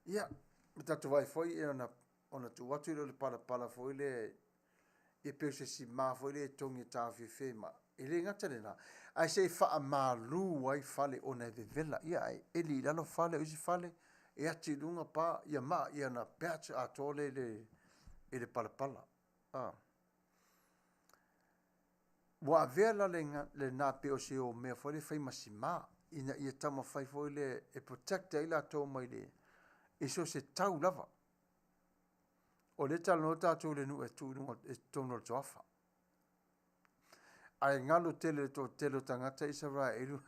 ia, ma tatou vaai foi e ona, ona tuu atu i le palapala foi lea ia pei o se simā foi lea e togi e taofiofi ai ma e le gata lena, ae se i faamalu ai fale ona e vevela, ia ae eli i lalo fale, o isi fale e ati i luga pa, ia maa ia na patch atoa lea i le, i le palapala. Ah. Ua avea la lena pei o se mea foi lea e fai ma simā, ina ia taumafai foi lea e protect ai latou mai le, i so o se tau lava. O lea e talanoa tatou i le nuu e tuu i luga i totonu o le toafa. Ae galo tele le toatele o tagata Isaraelu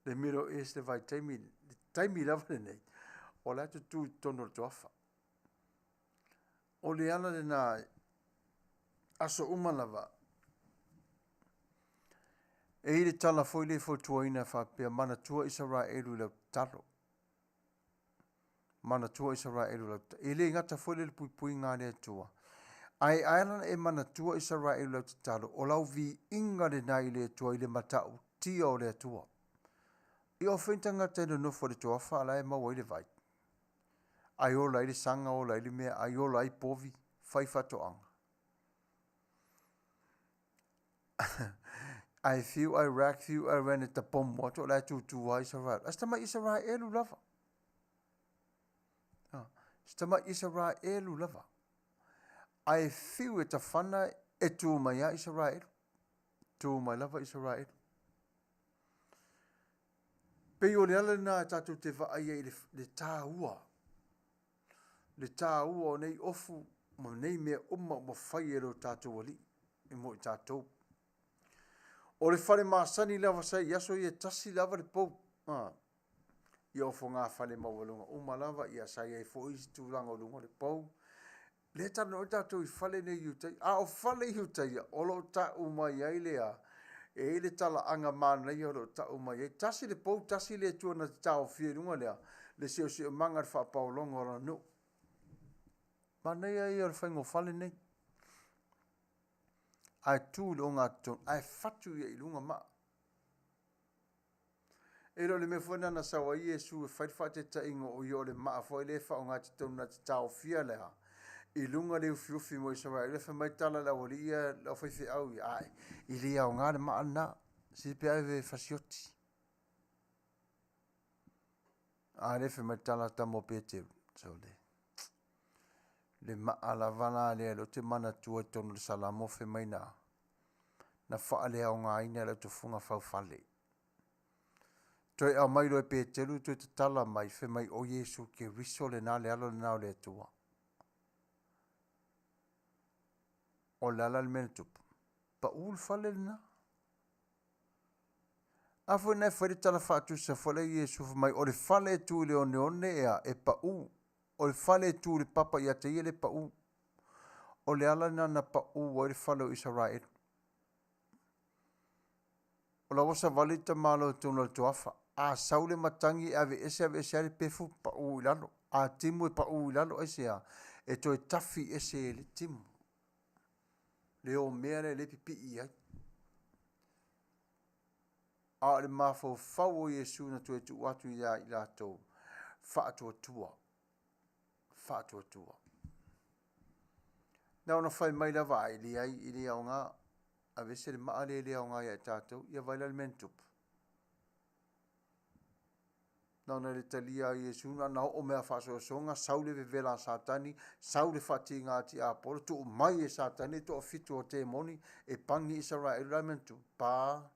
le Middle East le vaitaimi, le taimi lava lenei, o la e tutū i totonu o le toafa. O le ala lena. Aso uma lava. E i le tala foi le fautuaina faapea manatua Isaraelu i lau tatalo. Manatua Isaraelu i lau tatalo. E le gata foi lea i le puipuiga a le Atua. Ae a ala ona e manatua Isaraelu i lau tatalo, o lau viiga lena i le Atua i le matautia o le Atua. Ia o fea ni tagata e nonofo i le toafa a la e maua ai le vai. Ai ola ai le saga, ola ai le mea, ai ola ai povi, fai faatoaga. Ae fiu Iraq, fiu Iran e tapomo atu o la e tutu lava Israel. A si tamai Israelu lava. Ah, si tamai Israelu lava. Ae fiu e tafana e tu mai lava Israelu. Tu mai lava Israelu. Pei o le ala lena e tatou te vaai ai i le taua, le taua o nei ofu ma nei mea uma ua fai e lo tatou Alii e mo i tatou. O le fale masani lava sa i aso ia e tasi lava le pou. Ah. Ia o fogafale maualuga uma lava, ia sa i ai foi isi tulaga o luga o le pou. Lea e talanoa ai tatou i fale nei i Iutaia. A o fale i Iutaia, o lo o tau mai ai le a, e i ai le talaaga manaia o lo o tau mai ai. Tasi le pou, tasi le Atua na te taofia i luga lea, le siosiomaga, le faapaologa o lana nuu. Manaia ia o le faiga o fale nei. Ae tu i le ogatotonu, ae fatu ia i luga maa. E le o le mea foi lena na sau ai Iesu e fai le faataitaiga o ia o le maa foi lea e faaaoga i totonu na te taofia le a i luga le ufiufi mo Isaraelu. Fai mai tala le aualii ia, le aufaifeau ia, ae i le aoga le maa lena, se pe ave e fasioti. A lea fai mai tala a tama o Peteru, sole, le maa lava la lea lea ou te manatua i totonu o le Salamo fai mai na, na faaleaogaina e lau tofuga faufale. Toe aumai loa e Peteru toe tatala mai, fai mai o Iesu Keriso lena, le alo lena o le Atua. O le a la le mea na tupu? Pau le fale lena. A foi na e fai le tala faatusa foi lea Iesu fai mai, o le fale e tu i le oneone ea e pau, o le fale e tu i le papa ia te ia le pau. O le ala lena na pau ai le fale o Isaraelu. O la ua savali le tamaloa i totonu o le toafa. A sau le matagi e aveese, aveese ai le pefu, pau i lalo. A timu e pau i lalo, aisea? E toe tafi ese e le timu le omea lea e le pipii ai. A o le mafaufau o Iesu na toe tuu atu ia i latou, faatuatua, faatuatua. Na ona fai mai lava, ai leai, e le aoga, aveese le maa lea e le aoga ia i tatou, ia vaai la le mea na tupu. Na ona le talia a Iesu, na ona oo mai a faasoasoga, sau le vevela a Satani, sau le faatiga a tiapolo, tuu mai e Satani le toafitu o temoni e pani Isaraelu. La le mea na tupu? Pa,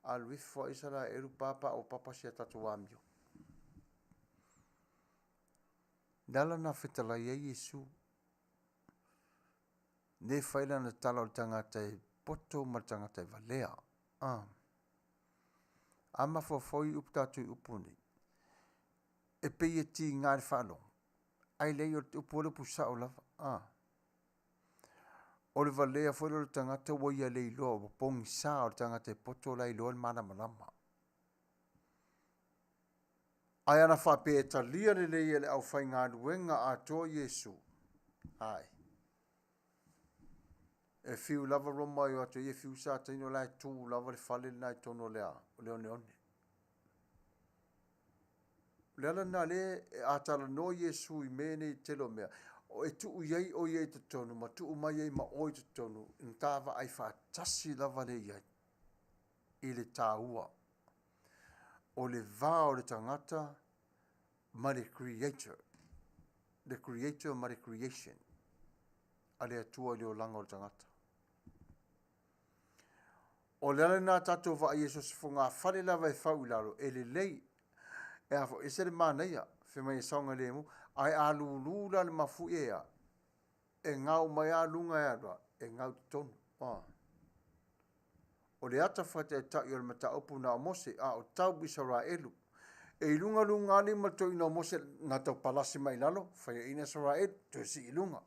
alu ifo a Isaraelu, pa pa o papa si a tatou amio. Le ala na fetalai ai Iesu. Ne fai lana tala o le tagata e poto ma le tagata e valea. Ah. A mafaufau i upu tatou i upu nei, e pei e tiga i le faalogo, ae leai o le upu o le upu sao lava. Ah. O le valea foi lea o le tagata ua ia le iloa, ua pogisa o le tagata e poto la e iloa le malamalama. Ae ana faapea e talia lelei e le aufaigaluega atoa Iesu, ae e fiu lava Roma e o atu ai, e fiu Satani, o la e tu lava le fale lena i totonu o le a, o le oneone. O le ala lena lea a talanoa Iesu i mea nei tele o mea, o e tuu i ai o ia i totonu ma tuu mai ai ma oe i totonu, na ta vaai faatasi lava lea i ai i le taua o le va o le tagata ma le Creator, le Creator ma le Creation a le Atua i le olaga o le tagata. O le ala lena tatou vaai ai so o se fogafale lava e fau i lalo, e lelei, e a foi, ese le manaia, fai mai e saogalemu, ae a lulu la le mafuie ea, e gau mai lava luga e alu a, e gau i totonu. Ah. O le ata faataitai o le mataupu na o Mose, a o tau Isaraelu. E i luga luga lava lima o le toeaina o Mose na tau palasi mai i lalo, faiaina Isaraelu, toe sii i luga.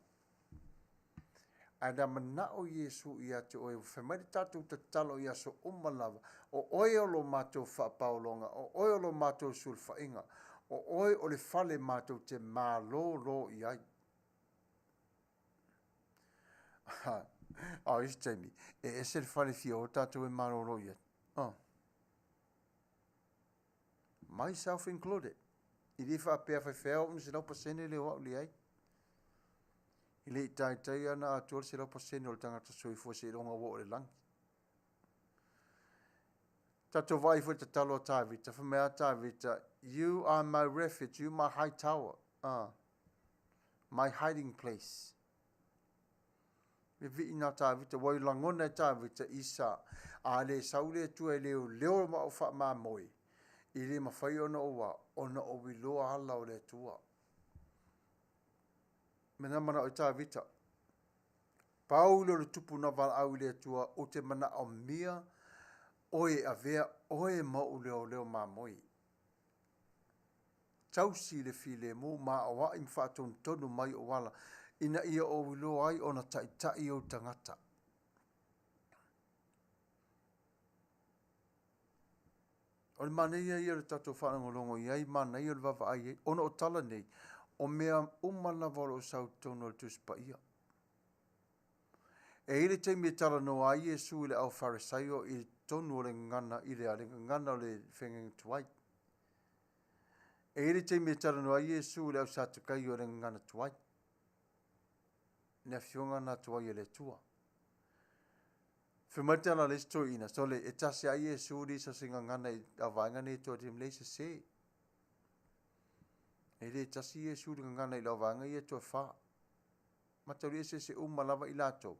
Ae na manao Iesu ia te oe, fai mai le tatou tatalo i aso uma lava, o oe o lo matou faapaologa, o oe o lo matou sulufaiga, o oe o le fale matou te malōlō i ai. A o isi taimi, e ese le fale e fia o tatou e malōlō i ai. Oh. Myself included. I le faapea faifeau au na 100% le o au leai. E le i taitai ana atoa le 100% o le tagata soifua seiloga ua oo i le lagi. Tatou vaai foi i le tatalo a Tavita, fai mai a Tavita, You are my refuge, you my high tower, my hiding place. E vii nā Tavita, ua i lagona e Tavita i sa, a le sau le Atua e leoleo ma ou faamamoe, i le mafai ona ou a, ona ou iloa ala o le Atua. Mea na manao ai Tavita. Pau lea o le tupu na valaau i le Atua, ou te manaomia oe e avea oe ma ou leoleo mamoe. Tausi le filemu ma aoai ma faatonutonu mai ou ala, ina ia ou iloa ai ona taitai ou tagata. O le manaia ia o le tatou faalogologo i ai, manaia o le vaavaai i ai, ona o tala nei, o mea uma lava o lo o sau i totonu o le Tusi Paia. E i ai le taimi e talanoa ai Iesu i le au Farisaio i totonu o le gagana i le a le gagana o le feagaiga tuai. E i ai le taimi e talanoa ai Iesu i le au Satukaio i le gagana tuai. Le afioga na tuai e le Atua. Fai mai le tala a le isi toeaina, sole, e tasi lava Iesu leai se gagana i au vaega nei e toatele, leai sese. E le tasi Iesu i le gagana i lau vaega ia toe fa. Mataulia eseese uma lava i latou.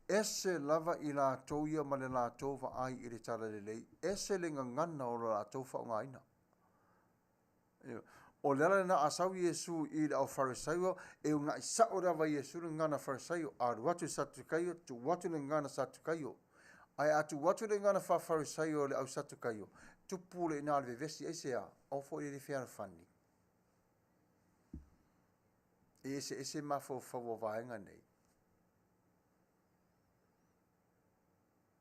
Ese lava i latou ia ma le latou vaai i le talalelei, ese le gagana o lo latou faaaogaina. O le ala lena a sau Iesu i le au Farisaio, e uunai sao lava Iesu le gagana Farisaio, alu atu i Satukaio, tuu atu le gagana Satukaio. Ae a tuu atu le gagana faa-Farisaio i le au Satukaio, tupu le ina le vevesi, aisea? Aua foi le le fealofani. E eseese mafaufau o vaega nei.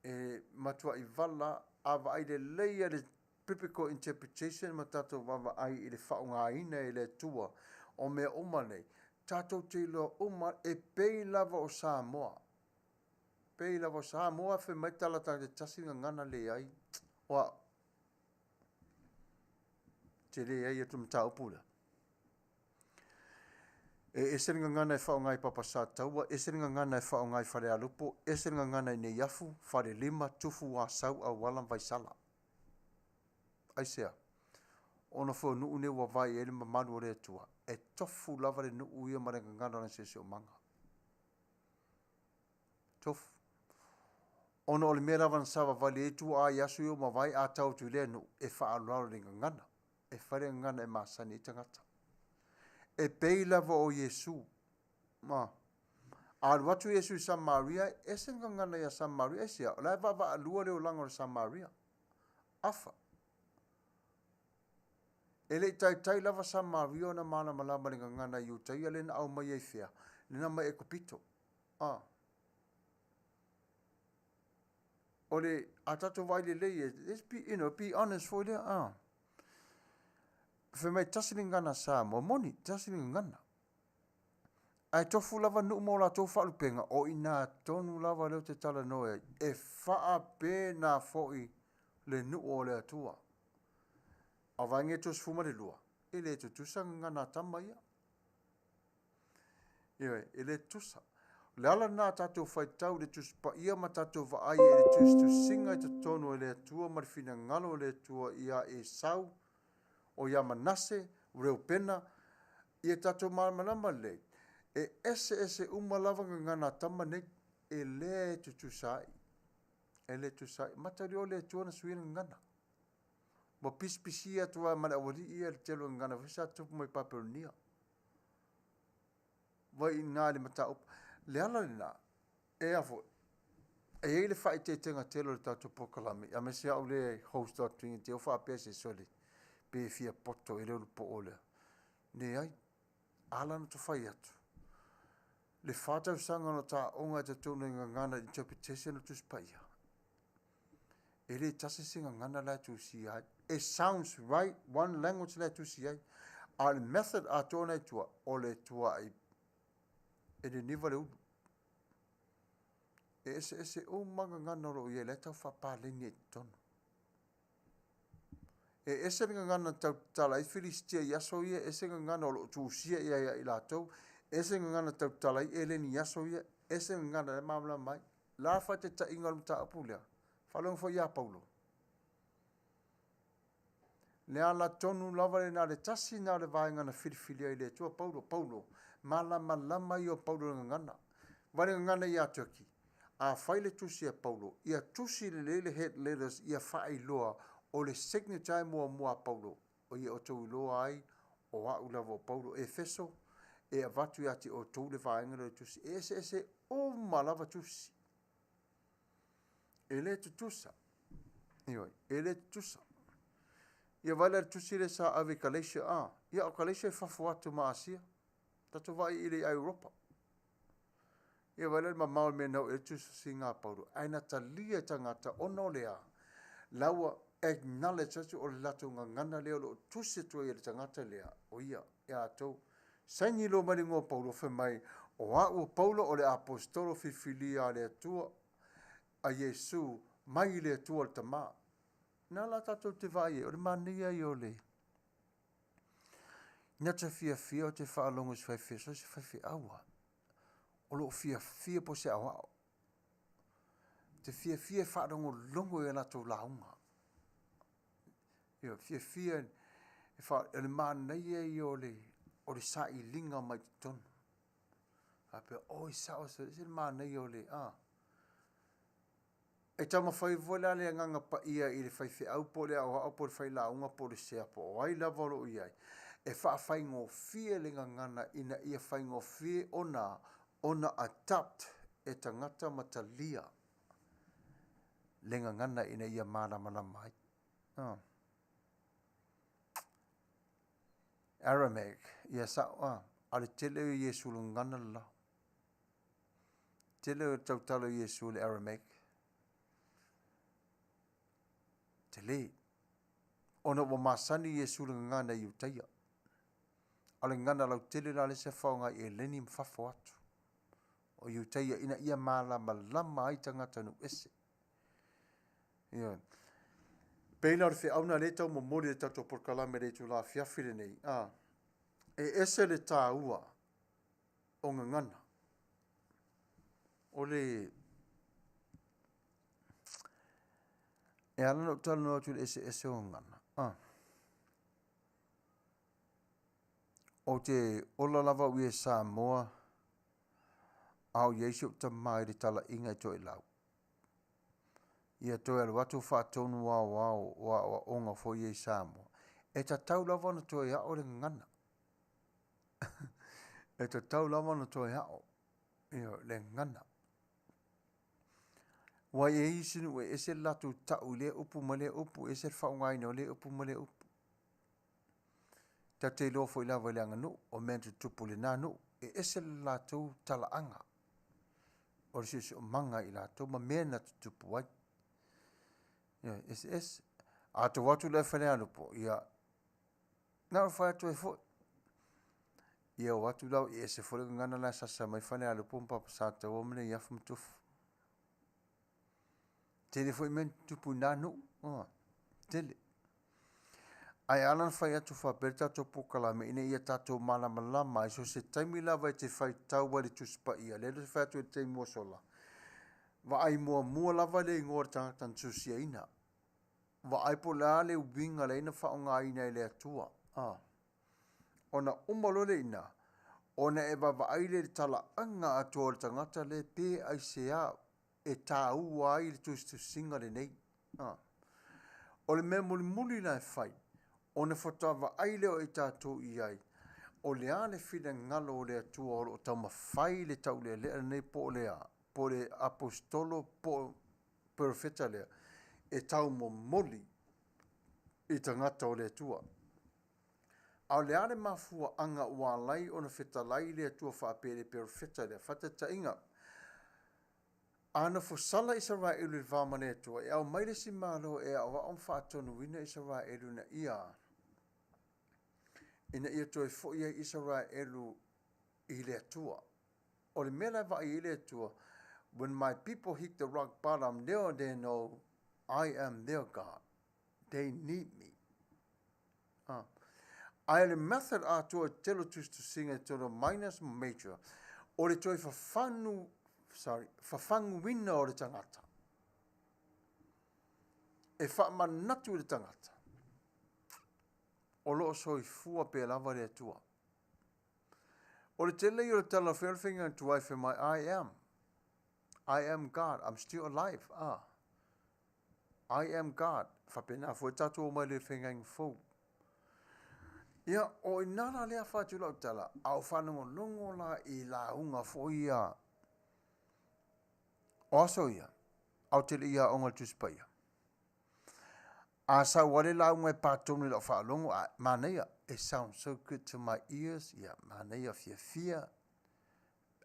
E matuai vala a vaai lelei a le biblical interpretation ma tatou vaavaai i le faaaogaina e le Atua o mea uma nei, tatou te iloa uma e pei lava o Samoa. Pei lava o Samoa fai mai tala tagata tasi gagana leai. O au, te leai atu mataupu lea. E ese le gagana e faaaoga i Papasataua, ese le gagana e faaaoga i Falealupo, ese le gagana i Neiafu, Falelima, Tufu, Asau, Auala ma Vaisala. Aisea? Ona foi o nuu nei ua vaai i ai le mamalu o le Atua, e tofu lava le nuu ia ma le gagana o lana siosiomaga. Tofu. Ona o le mea lava na savavali ai tuaa i aso ia ua mavae a tau atu i lea nuu, e faaaloalo i le gagana. E fai le gagana e masani ai tagata. E pei lava o Iesu. Ma alu atu Iesu i Samaria, ese le gagana ia Samaria, aisea? O la e vaavaalua le olaga o le Samaria. Afa. E le i taitai lava Samaria ona malamalama i le gagana Iutaia lea na aumai ai fea? Lea na aumai Ekopito. A. O le, a tatou vaai lelei e, let's be, you know, be honest foi lea, a. Fai mai tasi le gagana Samoa, moni, tasi le gagana. Ae tofu lava nuu ma o latou faalupega, o i ina tonu lava lea ou te talanoa ai, e faapena foi le nuu o le Atua. A o vaega e 32, e le tutusa gagana a tama ia. Ioe, e le tutusa. O le ala lena a tatou faitau i le Tusi Paia ma tatou vaai ai i le tusitusiga i totonu e le Atua ma le finagalo o le Atua ia Esau, o ia Manase, Reupena, ia tatou malamalama lelei, e eseese uma lava gagana a tama nei, e le tutusa ai. E le tutusa ai. Mataulia o le Atua na suia le gagana. Ua pisipisia atu lava ma le aualii ia i le tele o gagana foi sa tupu mai Papelonia. Vai i ina i le mataupu. Le ala lena, e a foi, e i ai le faaeteetega tele o le tatou polokalame, aemaise au lea e host atu i te i ua faapea se sole, pe fia poto i le ulu poo lea. Leai, ala ona tofai atu. Le fa tausaga na ta aoga i totonu i gagana interpretation o Tusi Paia. E le tasi se gagana la e tusia ai. It sounds right, one language la e tusi ai. A o le method atoa na i tua, o le tuaai e niniva le ulu. E eseese uma gagana o lo o i ai, la e tau faapaleni ai i totonu. E ese le gagana na tau tatala ai Filistia i aso ia, ese gagana o lo o tusia i ai ia i latou, ese gagana na tau tatala ai Eleni i aso ia, ese gagana la e malamalama ai. La le faataitaiga o le mataupu lea? Faalogo foi ia Paulo. Le ala tonu lava lena, le tasi lena o le vaega na filifilia ai le Atua Paulo. Paulo, malamalama ia o Paulo i le gagana. Vaai le gagana ia Turkey. A fai le tusi a Paulo, ia tusi lelei le head letters ia faailoa o le signature e muamua a Paulo, o ia outou iloa ai o au lava o Paulo. Efeso, e avatu ia te outou le vaega lea o le tusi. E eseese uma lava tusi. E le tutusa. Ioe, e le tutusa. Ia vaai la i le tusi lea sa ave i Kaleisia, a, ia o Kaleisia e fafo atu ma Asia. Tatou vaai i le Europa. Ia vaai la i le mamao o le mea na oo i ai le tusitusiga a Paulo, ae na talia e tagata ona o le a? La ua acknowledge atu o le latou gagana lea o lo o tusi atu ai e le tagata lea, o ia, ia latou. Saini loa mai le igoa o Paulo, fai mai, O au o Paulo o le aposetolo filifilia a le Atua, a Iesu, mai i le Atua le Tama. Na la tatou te vaai ai, o le manaia ia o le Ina te fiafia ou te faalogo i se faifeau, so se faifeau lava. O lou fiafia po o se aoao. Te fiafia e faalogologo i a latou lauga. Ia, fiafia e fa, o le manaia ia o le, o le sailiga mai totonu. Faapea, oi sao, se le manaia o le, a. E taumafai foi la le Agaga Paia i le faifeau po o le aoao po o le failauga po o le sea po o ai lava o lo o i ai, e faafaigofie le gagana ina ia faigofie ona ona adapt e tagata ma talia le gagana ina ia malamalama ai. Oh. Aramaic, ia sa'o, a, a o le tele o Iesu o le gagana le la. Tele o tautala o Iesu i le Aramaic. Tele. Ona ua masani Iesu i le gagana Iutaia. A o le gagana lautele la lea sa faaaoga i Eleni ma fafo atu o Iutaia ina ia malamalama ai tagata nuu ese. Ioe. Pei la o le feau lena lea e tau momoli e le tatou polokalame i le itula afiafi lenei, a, e ese le taua o gagana. O le e ala ona ou talanoa atu i le eseese o gagana, a, ou te ola lava au ia i Samoa, a o i ai si ou tama i le talaiga i Toelau. Ia toe alu atu faatonu aoao o aoaoga foi ia i Samoa, e tatau lava ona toe ao le gagana. E tatau lava ona toe ao ioe, le gagana. Ua i ai isi nuu e ese le latou tau i lea upu ma lea upu, ese le faaaogaina o lea upu ma lea upu. Ta te iloa foi lava i le aganuu, o mea na tutupu i lena nuu, e ese le latou talaaga o le siosiomaga i latou ma mea na tutupu ai. Ioe, eseese. A tou o atu la i Falealupo, ia, na ona fai atu ai foi, ia o atu la e ese foi le gagana la e sasa mai Falealupo ma Papasataua ma Neiafu ma Tufu. Tele foi mea na tutupu i na nuu, ua, tele. Ae ala ona fai atu faapea le tatou polokalame ina ia tatou malamalama ai, so se taimi lava e te faitau ai i le Tusi Paia, lea na fai atu i le taimi ua sola, vaai muamua lava le igoa o le tagata na tusiaina. Vaai po o le a le uiga lea na faaaogaina e le Atua. A. Ona uma loa lea i ina, ona e vaavaai lea i le talaaga atoa o le tagata lea pe aisea e taua ai le tusitusiga lenei. A. O le mea mulimuli la e fai, ona faatoa vaai lea o i tatou i ai, o le a le finagalo o le Atua o lo o taumafai le taulealea lenei po o le a, po o le aposetolo po o perofeta lea e taumomoli i tagata o le Atua. A o le a le mafuaaga ua ala ai ona fetalai le Atua faapea i le perofeta lea? Faataitaiga, A nofosala Isaraelu i le va ma le Atua, e aumai le isi malo e aoao ma faatonuina Isaraelu ina ia ina ia toe foi ai Isaraelu i le Atua. O le mea la e vaai ai le Atua, when my people hit the rock bottom, now they know I am their God. They need me. Ah. Ae le method atoa e tele o tusitusiga i totonu o minors ma major, o le toe fafanu, sorry, fafaguina o le tagata. E faamanatu i le tagata, o lo o soifua pea lava le Atua. O le tele ia o le tala fai o le faiga tuai fai mai, I am. I am God, I'm still alive. Ah. I am God. Faapena foi tatou omai le faigaina fou. Ia, o ina la lea fai atu lau tala, a o faalogologo la i lauga foi ia, o aso ia, a ou te le i aoga i le Tusi Paia. A sau lava le lauga e pa tonu i lau faalogo, a manaia, it sounds so good to my ears, ia, manaia fiafia,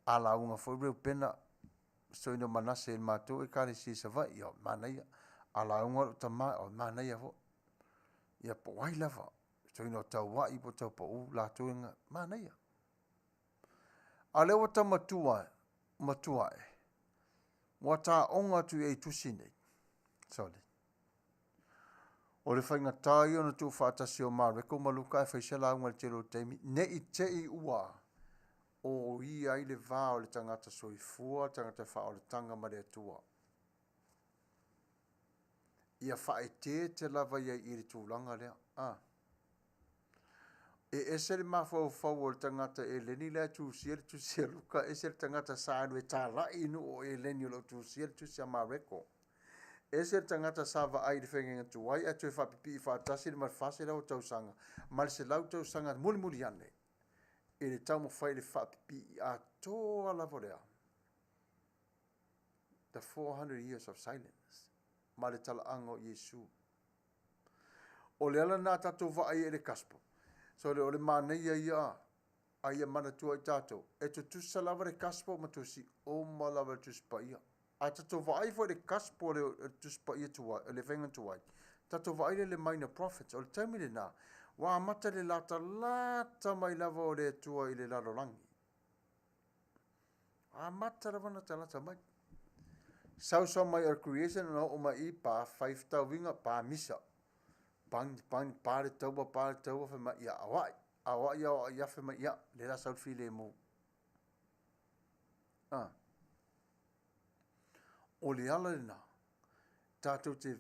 a lauga foi Reupena, Soina Manase i le matou Ekalesia i Savaii, ia, manaia. A lauga lou tama, o manaia foi. Ia, po o ai lava, Soina o Tauai po o Taupau, latou e manaia. A o lea ua ta matua, matua e, ua taoga atu i ai i tusi nei. Sorry. O le faigata ia ona tuufaatasi o Mareko ma Luka ae fai se lauga i le tele o taimi, ne i te i ua oia ai le va o le tagata soifua, tagata faaolataga ma le Atua. Ia faaeteete lava ia i le tulaga lea. A. E ese le mafaufau o le tagata eleni la e tusia le tusi a Luka, ese le tagata sa alu e talai i nuu o eleni o lo o tusia le tusi a Mareko. Ese le tagata sa vaai i le faiga tuai ae toe faapipii faatasi le ma le 400 tausaga ma le 100 tausaga mulimuli ane i le taumafai i le faapipii atoa lava lea. The 400 years of silence ma le talaaga o Iesu. O le ala lena tatou vaai ai i le gospel. So o le manaia ia a ia manatua i tatou. E tutusa lava le gospel ma tusi uma lava le Tusi Paia. A tatou vaai foi i le gospel o le Tusi Paia tuai, o le faiga tuai, tatou vaai lea i le minor prophets. O le taimi lena, ua amata le latalata mai lava o le Atua i le lalolagi. Amata lava ona latalata mai. Sau sau mai o le creation na oo mai i pa fai fetauiga, pa misa. Pagi, pagi, pa le taua, pa le taua, fai mai, ia, aoai. Aoai, aoai, ia, fai mai, ia, le la sau le filemu. Ah. O le ala lena, tatou te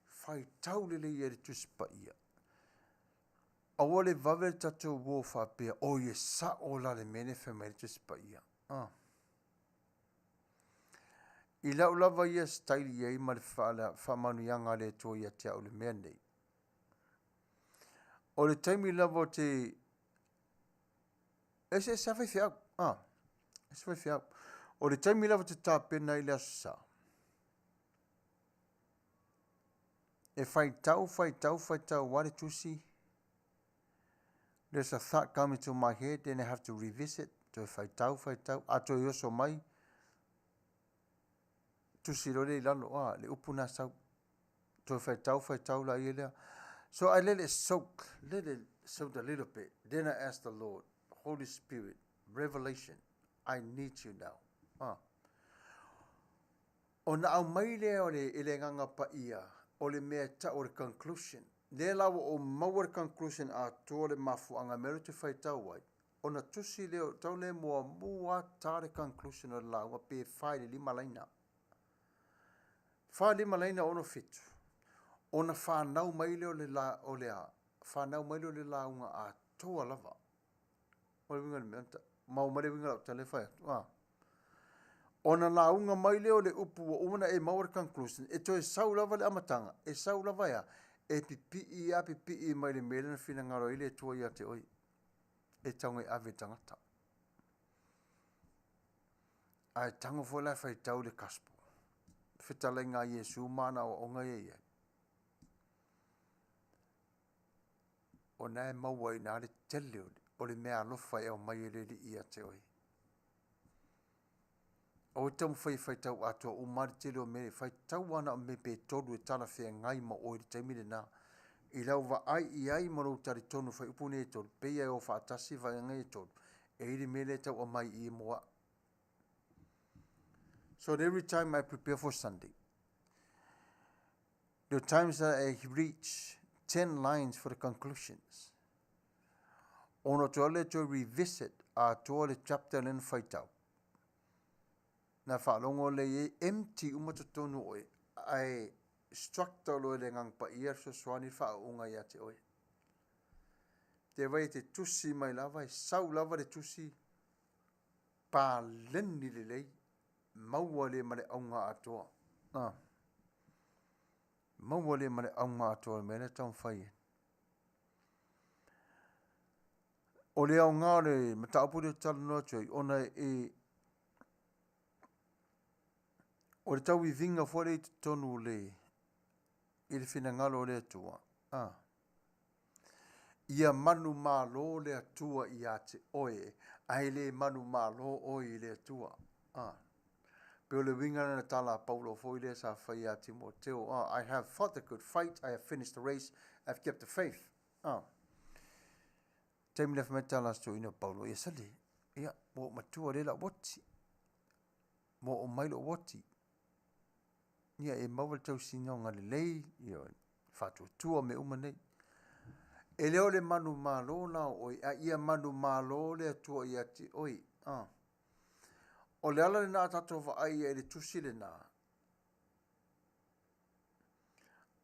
faitau lelei ai i le Tusi Paia. Aua le vave le tatou o faapea, oi e sao la le mea lea e fai mai ai le Tusi Paia. Ah. I lau lava ia style i ai ma le faamanuiaga a le Atua ia te au i le mea lenei. O le taimi lava o te eseese lava faifeau. Ah, ese faifeau. O le taimi lava te tapena ai le Aso Sa, e faitau, faitau, faitau lava le tusi, there's a thought coming to my head, then I have to revisit, toe faitau, faitau, a toe oso mai, tusi loa lea i lalo, ah, le upu na sau, toe faitau, faitau laia lea. So I let it soak, let it soak a little bit. Then I ask the Lord, Holy Spirit, revelation, I need you now. Ah. Ona aumai lea o le, i le Agaga Paia, o le mea e tau o le conclusion. Lea la ua ou maua le conclusion atoa o le mafuaaga mea lea ou te faitau ai, ona tusi lea, tau lea muamua ta le conclusion o le lauga pe 4 i le 5 laina. 4 5 laina 6 7. Ona whanau mai lea o le la, o le a, whanau mai lea o le lauga atoa lava. O le uiga o le mea, mau mai le uiga o lau tala e fai atu. Ah. Ona lauga mai lea o le upu ua uma ona e maua le conclusion, e toe sau lava le amataga, e sau lava e a, e pipii a pipii mai le mea lea na finagalo ai le Atua ia te oe, e tago e ave i le tagata. Ae tago foi la e faitau le gospel, fetalaiga a Iesu ma ana aoaoga ia i ai. O lena e maua ai i ina le tele o le meaalofa e aumai e le Alii ia te oe. Aua e te taumafai e faitau atoa uma lava le tele o mea nei, faitau lava na o mea pe tolu e talafeagai ma oe i le taimi lena. I lau vaai i ai ma lou talitonu i fuaiupu nei e tolu, pei lava e o faatasi vaega nei e tolu, e i ai le mea lea e tau aumai i i mo au. So every time I prepare for Sunday, there are times that I reach 10 lines for the conclusions. Ona toe alu lea toe revisit atoa le chapter lea na faitau. Na faalogo lea i ai empty uma totonu o oe, ae structure loa e le Agaga Paia le fesoasoani le faauuga ia te oe. Te vai e te tusi mai lava, e sau lava le tusi paleni lelei, maua lea ma le auga atoa. Ah. Maua lea ma le auga atoa o le mea lea e taumafai ai. O le aoga o le mataupu lea ou te talanoa atu ai, ona e o le tauiviga foi lea i totonu o le i le finagalo o le Atua, a ia manumalo le Atua ia te oe, ae le manumalo oe i le Atua. A pei o le uiga lena o le tala a Paulo foi lea sa fai ia Timoteo, a I have fought the good fight, I have finished the race, I have kept the faith. A taimi lea fai mai le tala a si toeaina o Paulo, ia sale, ia, ua ou matua lea lau oti, ua oo mai lou oti, ia e maua le tausiga lelei, ia faatuatua mea uma nei. E le o le manumalo la o oe, a ia manumalo le Atua ia te oe. Ah. O le ala lena a tatou vaai ai i le tusi lena,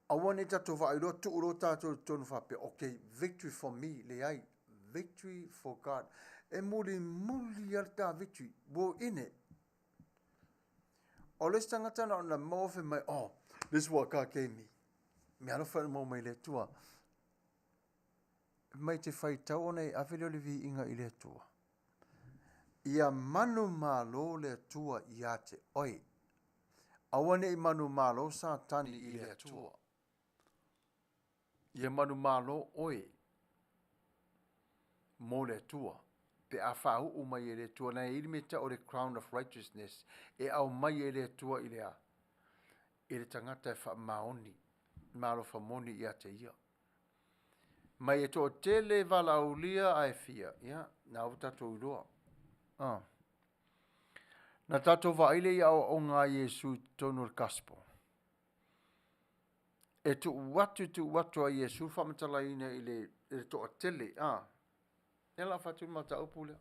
aua ne i tatou vaai loa tuu loa tatou i totonu faapea, okay, victory for me, leai, victory for God. E mulimuli lava le ta victory, we're in it. O le isi tagata na ona maua fai mai, oh, this is what God gave me. Mea alofa na maua mai le Atua. Mai te faitau ona e ave lea o le viiga i le Atua. Ia manumalo le Atua ia te oe. Aua ne i manumalo Satani i le Atua. Ia manumalo oe mo le Atua pe a faauu mai e le Atua. Na e i ai le mea e tau o le crown of righteousness e aumai e le Atua i le a? I le tagata e faamaoni ma alofa moni ia te ia. Mai e toatele e valaaulia ae fia, ia, na ua tatou iloa. Ah. Na tatou vaai lea i aoaoga a Iesu i totonu o le Gospel. E tuu atu, tuu atu a Iesu le faamatalaina i le, i le toatele. Ah. Ia la fatu le mataupu lea.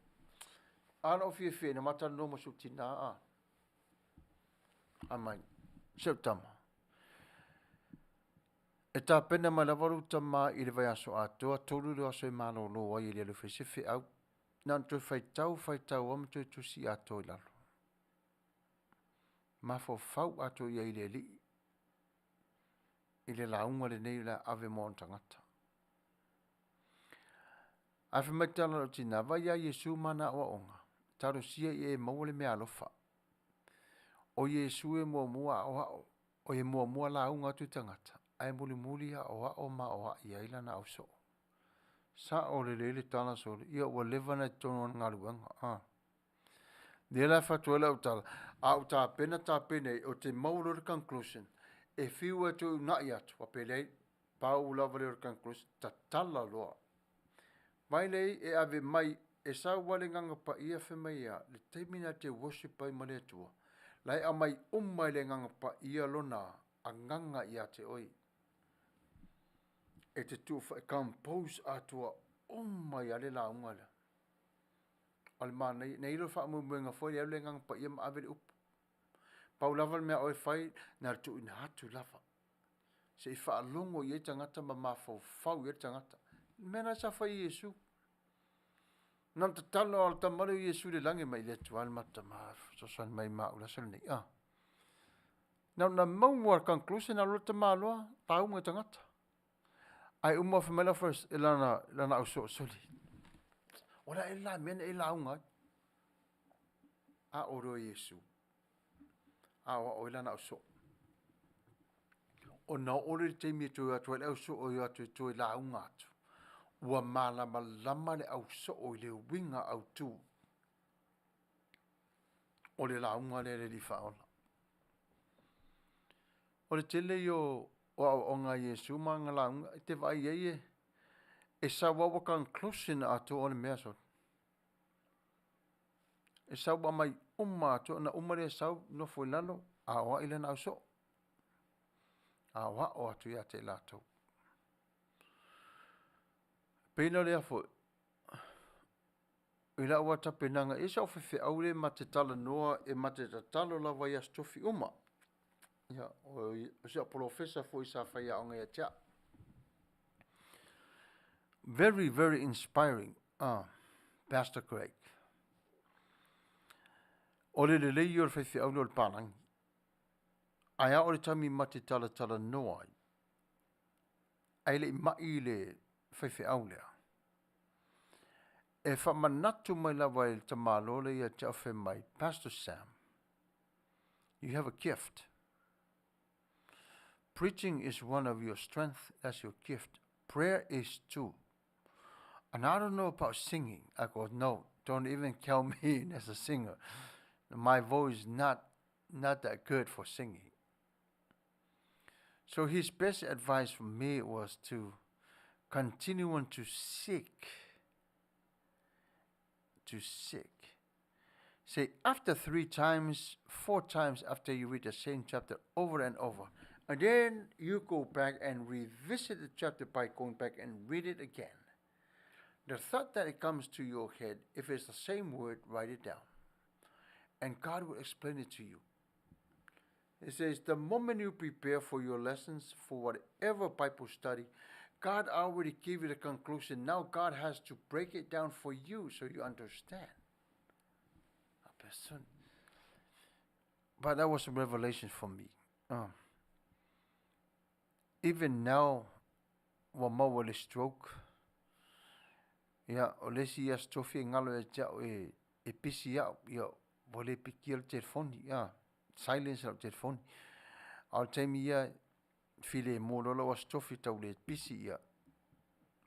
A na ou fiafia ina ma talanoa ma si ou tinā, ah. Amai, si ou tama. E tapena mai lava lou tama i le vaiaso atoa, 3 le aso e malolo ai e le alu e fai se feau. Na ona toe faitau, faitau lava ma toe tusi atoa i lalo. Mafaufau atoa i ai i le Alii i le lauga lenei o le a ave mo ona tagata. Ae fai mai le tala a lou tina, Vaai ia Iesu ma ana aoaoga, talosia ia e maua le meaalofa. O Iesu e muamua aoao, oi e muamua lauga atu i tagata, ae mulimuli aoao ma aoai ai lana ausoo. Sao lelei le tala sole, ia ua leva ona i totonu o le galuega. Ah. Lea la e fatu ai lau tala, a ou tapena tapena ai, ou te maua loa le conclusion, e fiu e toe uunai atu, faapea leai, pau lava lea o le conclusion, tatala loa. Mai lea e ave mai, e sau lava le Agaga Paia fai mai ia, le taimi lena e te worship ai ma le Atua, la e aumai uma e le Agaga Paia lona agaga ia te oe. E te tuu e compose atoa uma ia le lauga lea. O le manaia, nei le faamoemoega foi lea, alu le Agaga Paia ma ave le upu. Pau lava le mea a oe e fai, na o le tuuina atu lava. Se i faalogo i ai tagata ma mafaufau i ai le tagata. Le mea lena sa fai e Iesu. Na ona tatalo lava o le tama lea o Iesu i le lagi mai le Atua le matou tama, fesoasoani mai ma au i le aso lenei. Ah. Na ona maua le conclusion alu le tamaloa, lauga i tagata. Ae uma fai mai la first, lana, lana ausoo, sole. O le a ea la mea na e lauga ai? A o loa Iesu. A o ao ai lana ausoo. Ona oo lea i le taimi e toe o atu ai le ausoo e o atu e toe lauga atu. Ua malamalama le ausoo i le uiga autu o le lauga lea a le Alii Faaola. O le tele ia o aoaoga a Iesu ma ana lauga, e te vaai i ai e sau lava ua conclusion atoa o le mea sole. E sau aumai uma atoa, ona uma lea sau nofo i lalo aoai lana ausoo, aoao atu ia te i latou. E pei la o lea foi, i lau lava tapenaga, e i ai si au faifeau lea e ma te talanoa, e ma te tatalo lava i Aso Tofi uma. Ia, o si au polofesa foi sa faiaoga ia te au. Very, very inspiring, Pastor Craig. O le lelei ia o le faifeau lea o le palagi. Ae a oo i le taimi ma te talatalanoa ai, ae le i mai le faifeau lea, e faamanatu mai lava e le tamaloa lea ia te au fai mai, Pastor Sam, you have a gift. Preaching is one of your strength, that's your gift. Prayer is too. And I don't know about singing. I go, no, don't even count me in as a singer. My voice is not that good for singing. So his best advice for me was to continue on to seek. To seek. Say, after 3 times, 4 times after you read the same chapter over and over, and then you go back and revisit the chapter by going back and read it again. The thought that it comes to your head, if it's the same word, write it down. And God will explain it to you. It says, the moment you prepare for your lessons, for whatever Bible study, God already gave you the conclusion. Now God has to break it down for you so you understand. A person. But that was a revelation for me. Even now, ua maua le stroke. Ia, o le isi Aso Tofi e galo ia te au e pisi au, ia, ua le pikia le telefoni, ia, silence lau telefoni. A o le taimi ia, filemu loa lau Aso Tofi tau le pisi, ia,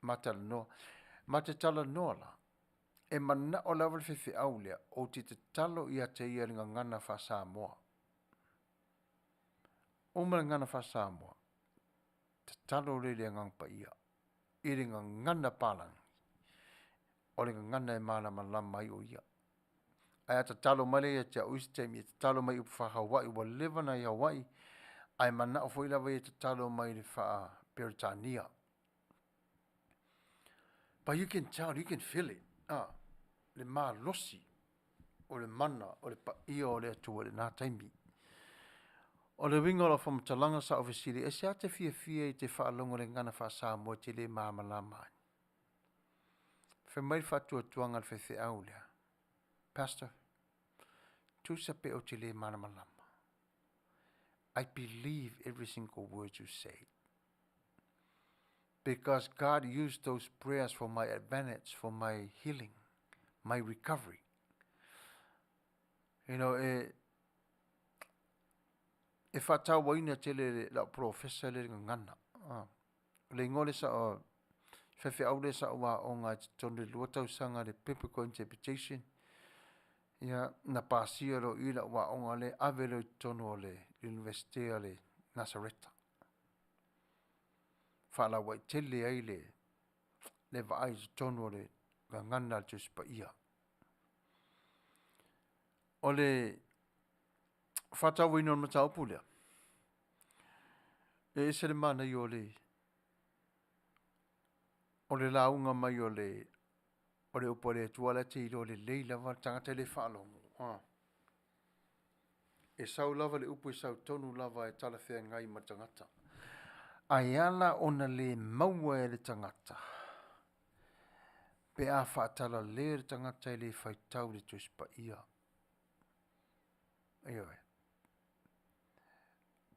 ma talanoa. Ma te talanoa la, e manao lava le faifeau lea, ou te tatalo ia te ia le gagana faa-Samoa. Uma le gagana faa-Samoa, tatalo lea i le Agaga Paia, i le gagana palagi, o le gagana e malamalama ai o ia. Ae a tatalo mai lea ia te au isi taimi, e tatalo mai upu faa-Hawaii, ua leva na i Hawaii, ae manao foi lava ia tatalo mai le faa-Peretania. But you can tell, you can feel it. Le malosi o le mana o le paia o le Atua i lena taimi. O le uiga o lau faamatalaga sa ou fesili, e se a te fiafia i te faalogo i le gagana faa-Samoa e te le malamalama ai? Fai mai le faatuatuaga a le faifeau lea, Pastor, tusa pe ou te le malamalama. I believe every single word you say. Because God used those prayers for my advantage, for my healing, my recovery. You know, e faatauaina tele lau profesa le gagana. O le igoa le sa o faifeau le sa o aoga i totonu le 2 tausaga le Biblical Interpretation. Ia, na pasia lo i lau aoga le ave lo i totonu o le University o le Nazareta. Faalaua i tele ai le vaai i totonu o le gagana le Tusi Paia. O le faatauaina o le mataupu lea, e ese le manaia o le lauga mai o le upu a le Atua la te iloa lelei lava le tagata le faalogo. E sau lava le upu e sau tonu lava e talafeagai ma le tagata. Ae ala ona le maua e le tagata, pe a faatalale le tagata e le faitau le Tusi Paia. Ioe.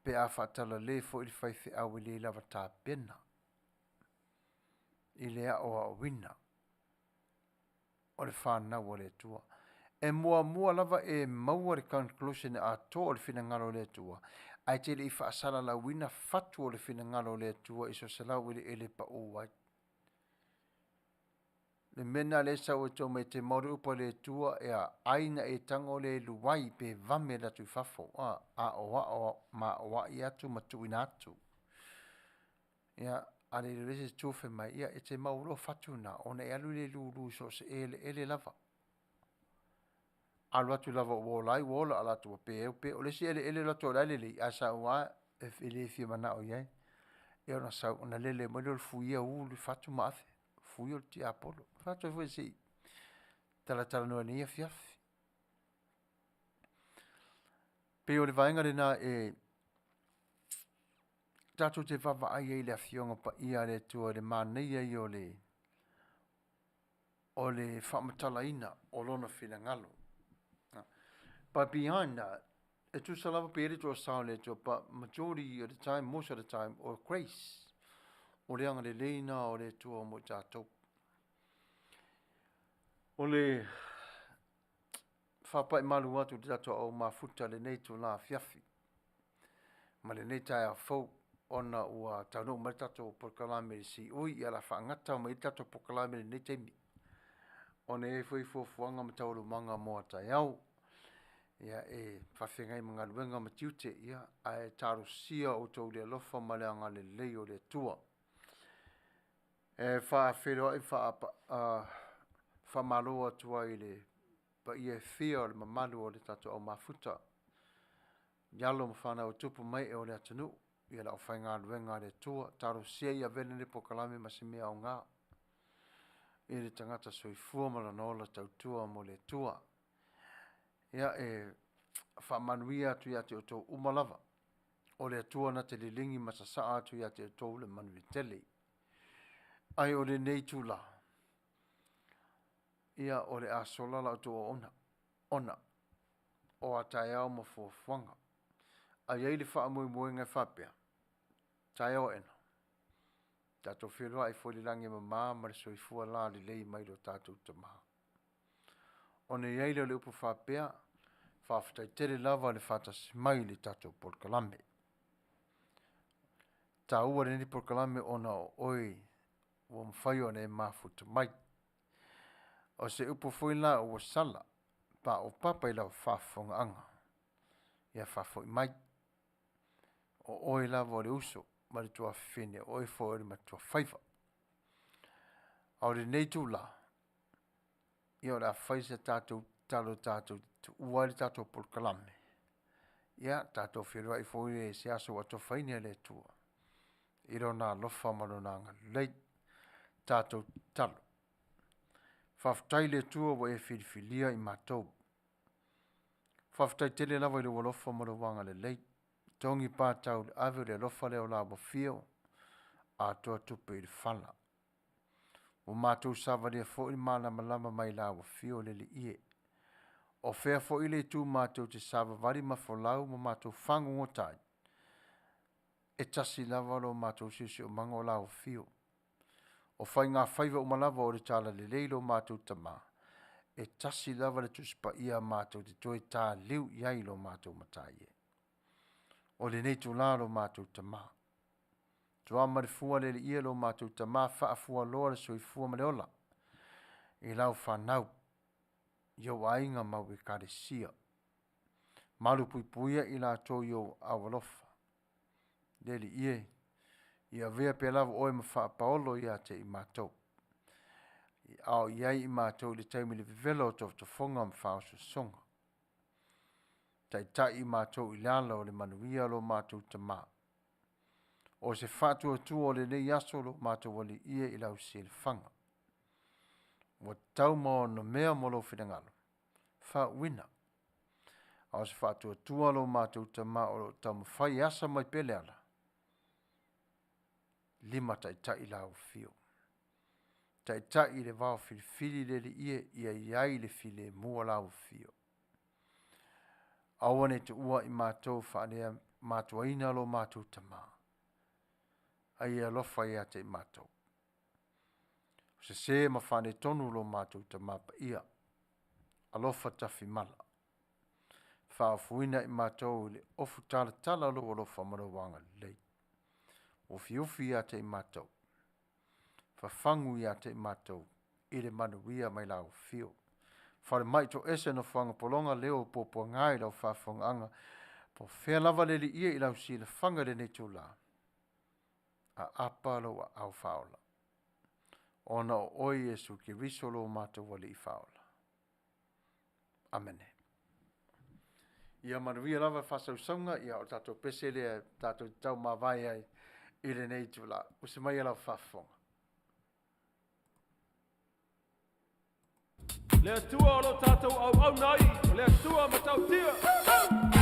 Pe a faatalale foi le faifeau e le lava tapena i le aoaoina o le whanau o le Atua. E muamua lava e maua le conclusion atoa o le finagalo o le Atua, ae te le i faasalalauina fatu o le finagalo o le Atua i so se lau eleele pau ai. Le mea lena lea e sau ai tou mai te maua le upu a le Atua e a ai na e tago le luai pe vame alu atu i fafo a aoao ma aoai atu ma tuuina atu. Ia, a le iloa se itu fai mai, ia e te maua loa fatu na ona e alu lea e lulu i so o se eleele lava. Alu atu lava ua ola ai ua ola, alu atu ua pe pe. O le isi eleele alu atu o la e lelei, ae sau lava e le fia manao i ai. Ia ona sau ona lele mai lea o le fuia ulu le fatu ma ave, fuia o le tiapolo. Fai atu ai foi se i talatalanoa i lenei afiafi. Pei o le vaega lena e tatou te vaavaai ai i le Afioga Paia a le Atua i le manaia ia o le faamatalaina o lona finagalo. But behind that, e tusa lava pe i ai le toasa o le Atua, but majority of the time, most of the time, o grace, o le agalelei lena o le Atua mo i tatou. O le faapai malu atu i le tatou au mafuta i lenei itula afiafi ma lenei taeao fou ona ua taunuu mai le tatou polokalame i le siui, ia o le a faagata mai ai le tatou polokalame i lenei taimi, ona e i ai foi fuafuaga ma taualumaga mo a taeao. Ia e faafeagai ma galuega ma tiute, ia ae talosia outou i le alofa ma le agalelei o le Atua. E faafeiloai faamalo atu ai i le paia e fia o le mamalu o le tatou au mafuta i alo ma fanau e tupu ma ee o le atunuu, ia le aufaigaluega a le Atua, talosia ia avea lenei polokalame ma se mea aoga i le tagata soifua ma lona ola tautua mo le Atua. Ia e faamanuia atu ia te outou uma lava, o le Atua na te liligi ma sasaa atu ia te outou le manuia tele. Ae o lenei itula, ia o le a sola la outou auauna, ona o a taeao ma fuafuaga. Ae i ai le faamoemoega e faapea, taeao aena, tatou feiloai foi i le lagi e mama ma le soifua lalelei mai lo tatou Tama. Ona i ai lea o le upu faapea, faafetai tele lava le faatasi mai i le tatou polokalame. E taua lenei polokalame ona o oe ua mafai ona e mafuta mai. O se upu foi la ua sala, paopapa i lau faafofogaaga, ia faafoi mai, o oe lava o le uso ma le tuafafine, o oe foi o le matuafaiva. A o lenei itula, ia o le a fai se tatou tatalo tatou te tuua ai le tatou polokalame, ia tatou feiloai foi i se aso ua atofaina e le Atua i lona alofa ma lona agalelei. Tatou tatalo. Faafetai i le Atua ua e filifilia i matou. Faafetai tele lava i lou alofa ma lou agalelei. Togi patau i le ave o le alofa lea o la ua fio atoa tupe i le fala. Ua matou savalia foi le malamalama mai la ua fio le Alii e. O fea foi le itu matou te savavali ma folau ma matou fagogota ai, e tasi lava lo matou siosiomaga o la ua fio. O faigafaiva uma lava o le talalelei lo matou Tama, e tasi lava le Tusi Paia matou te toe taliu i ai lo matou Matai e. O lenei itula lo matou Tama, tua ma le fua le Alii e lo matou Tama, faafualoa le soifua ma le ola i lau fanau, i ou aiga ma au ekalesia. Malupuipuia i latou i ou aao alofa. Le Alii e, ia avea pea lava oe ma faapaolo ia te i matou. A o i ai i matou i le taimi i le vevela o tofotofoga ma faaosoosoga. Taitai i matou i le ala o le manuia lo matou Tama. O se faatuatua o lenei aso lo matou Alii e i lau silafaga. Ua tatau ma onomea mo lou finagalo, faauuina. A o se faatuatua lo matou Tama o lo o taumafai e asa mai pea le ala, limataitai lau afio. Taitai i le vao filifili le Alii e, ia i ai le filemu o lau afio. Aua ne i tuua i matou faaleamatuaina lo matou Tama, a ia alofa ia te i matou. O sese ma faaletonu lo matou Tama Paia, alofa tafimala, faaofuina i matou i le ofu talatala o lou alofa ma lou agalelei. Ufiufi ia te i matou, fafagu ia te i matou. i le manuia mai lau afio. Falemai toese nofoaga pologa leo o puapuaga i lau faafofogaaga, po o fea lava le liia i lau silafaga i lenei itulā, aapa lou aao faaola, ona o oe Iesu Keriso lo matou Alii faaola. Amene. Ia manuia lava faasausauga, ia o le tatou pese lea e tatou te taumavae ai i lenei itulā. Usi mai lau faafofoga. Le Atua o lo tatou auauna ai, o le Atua matautia.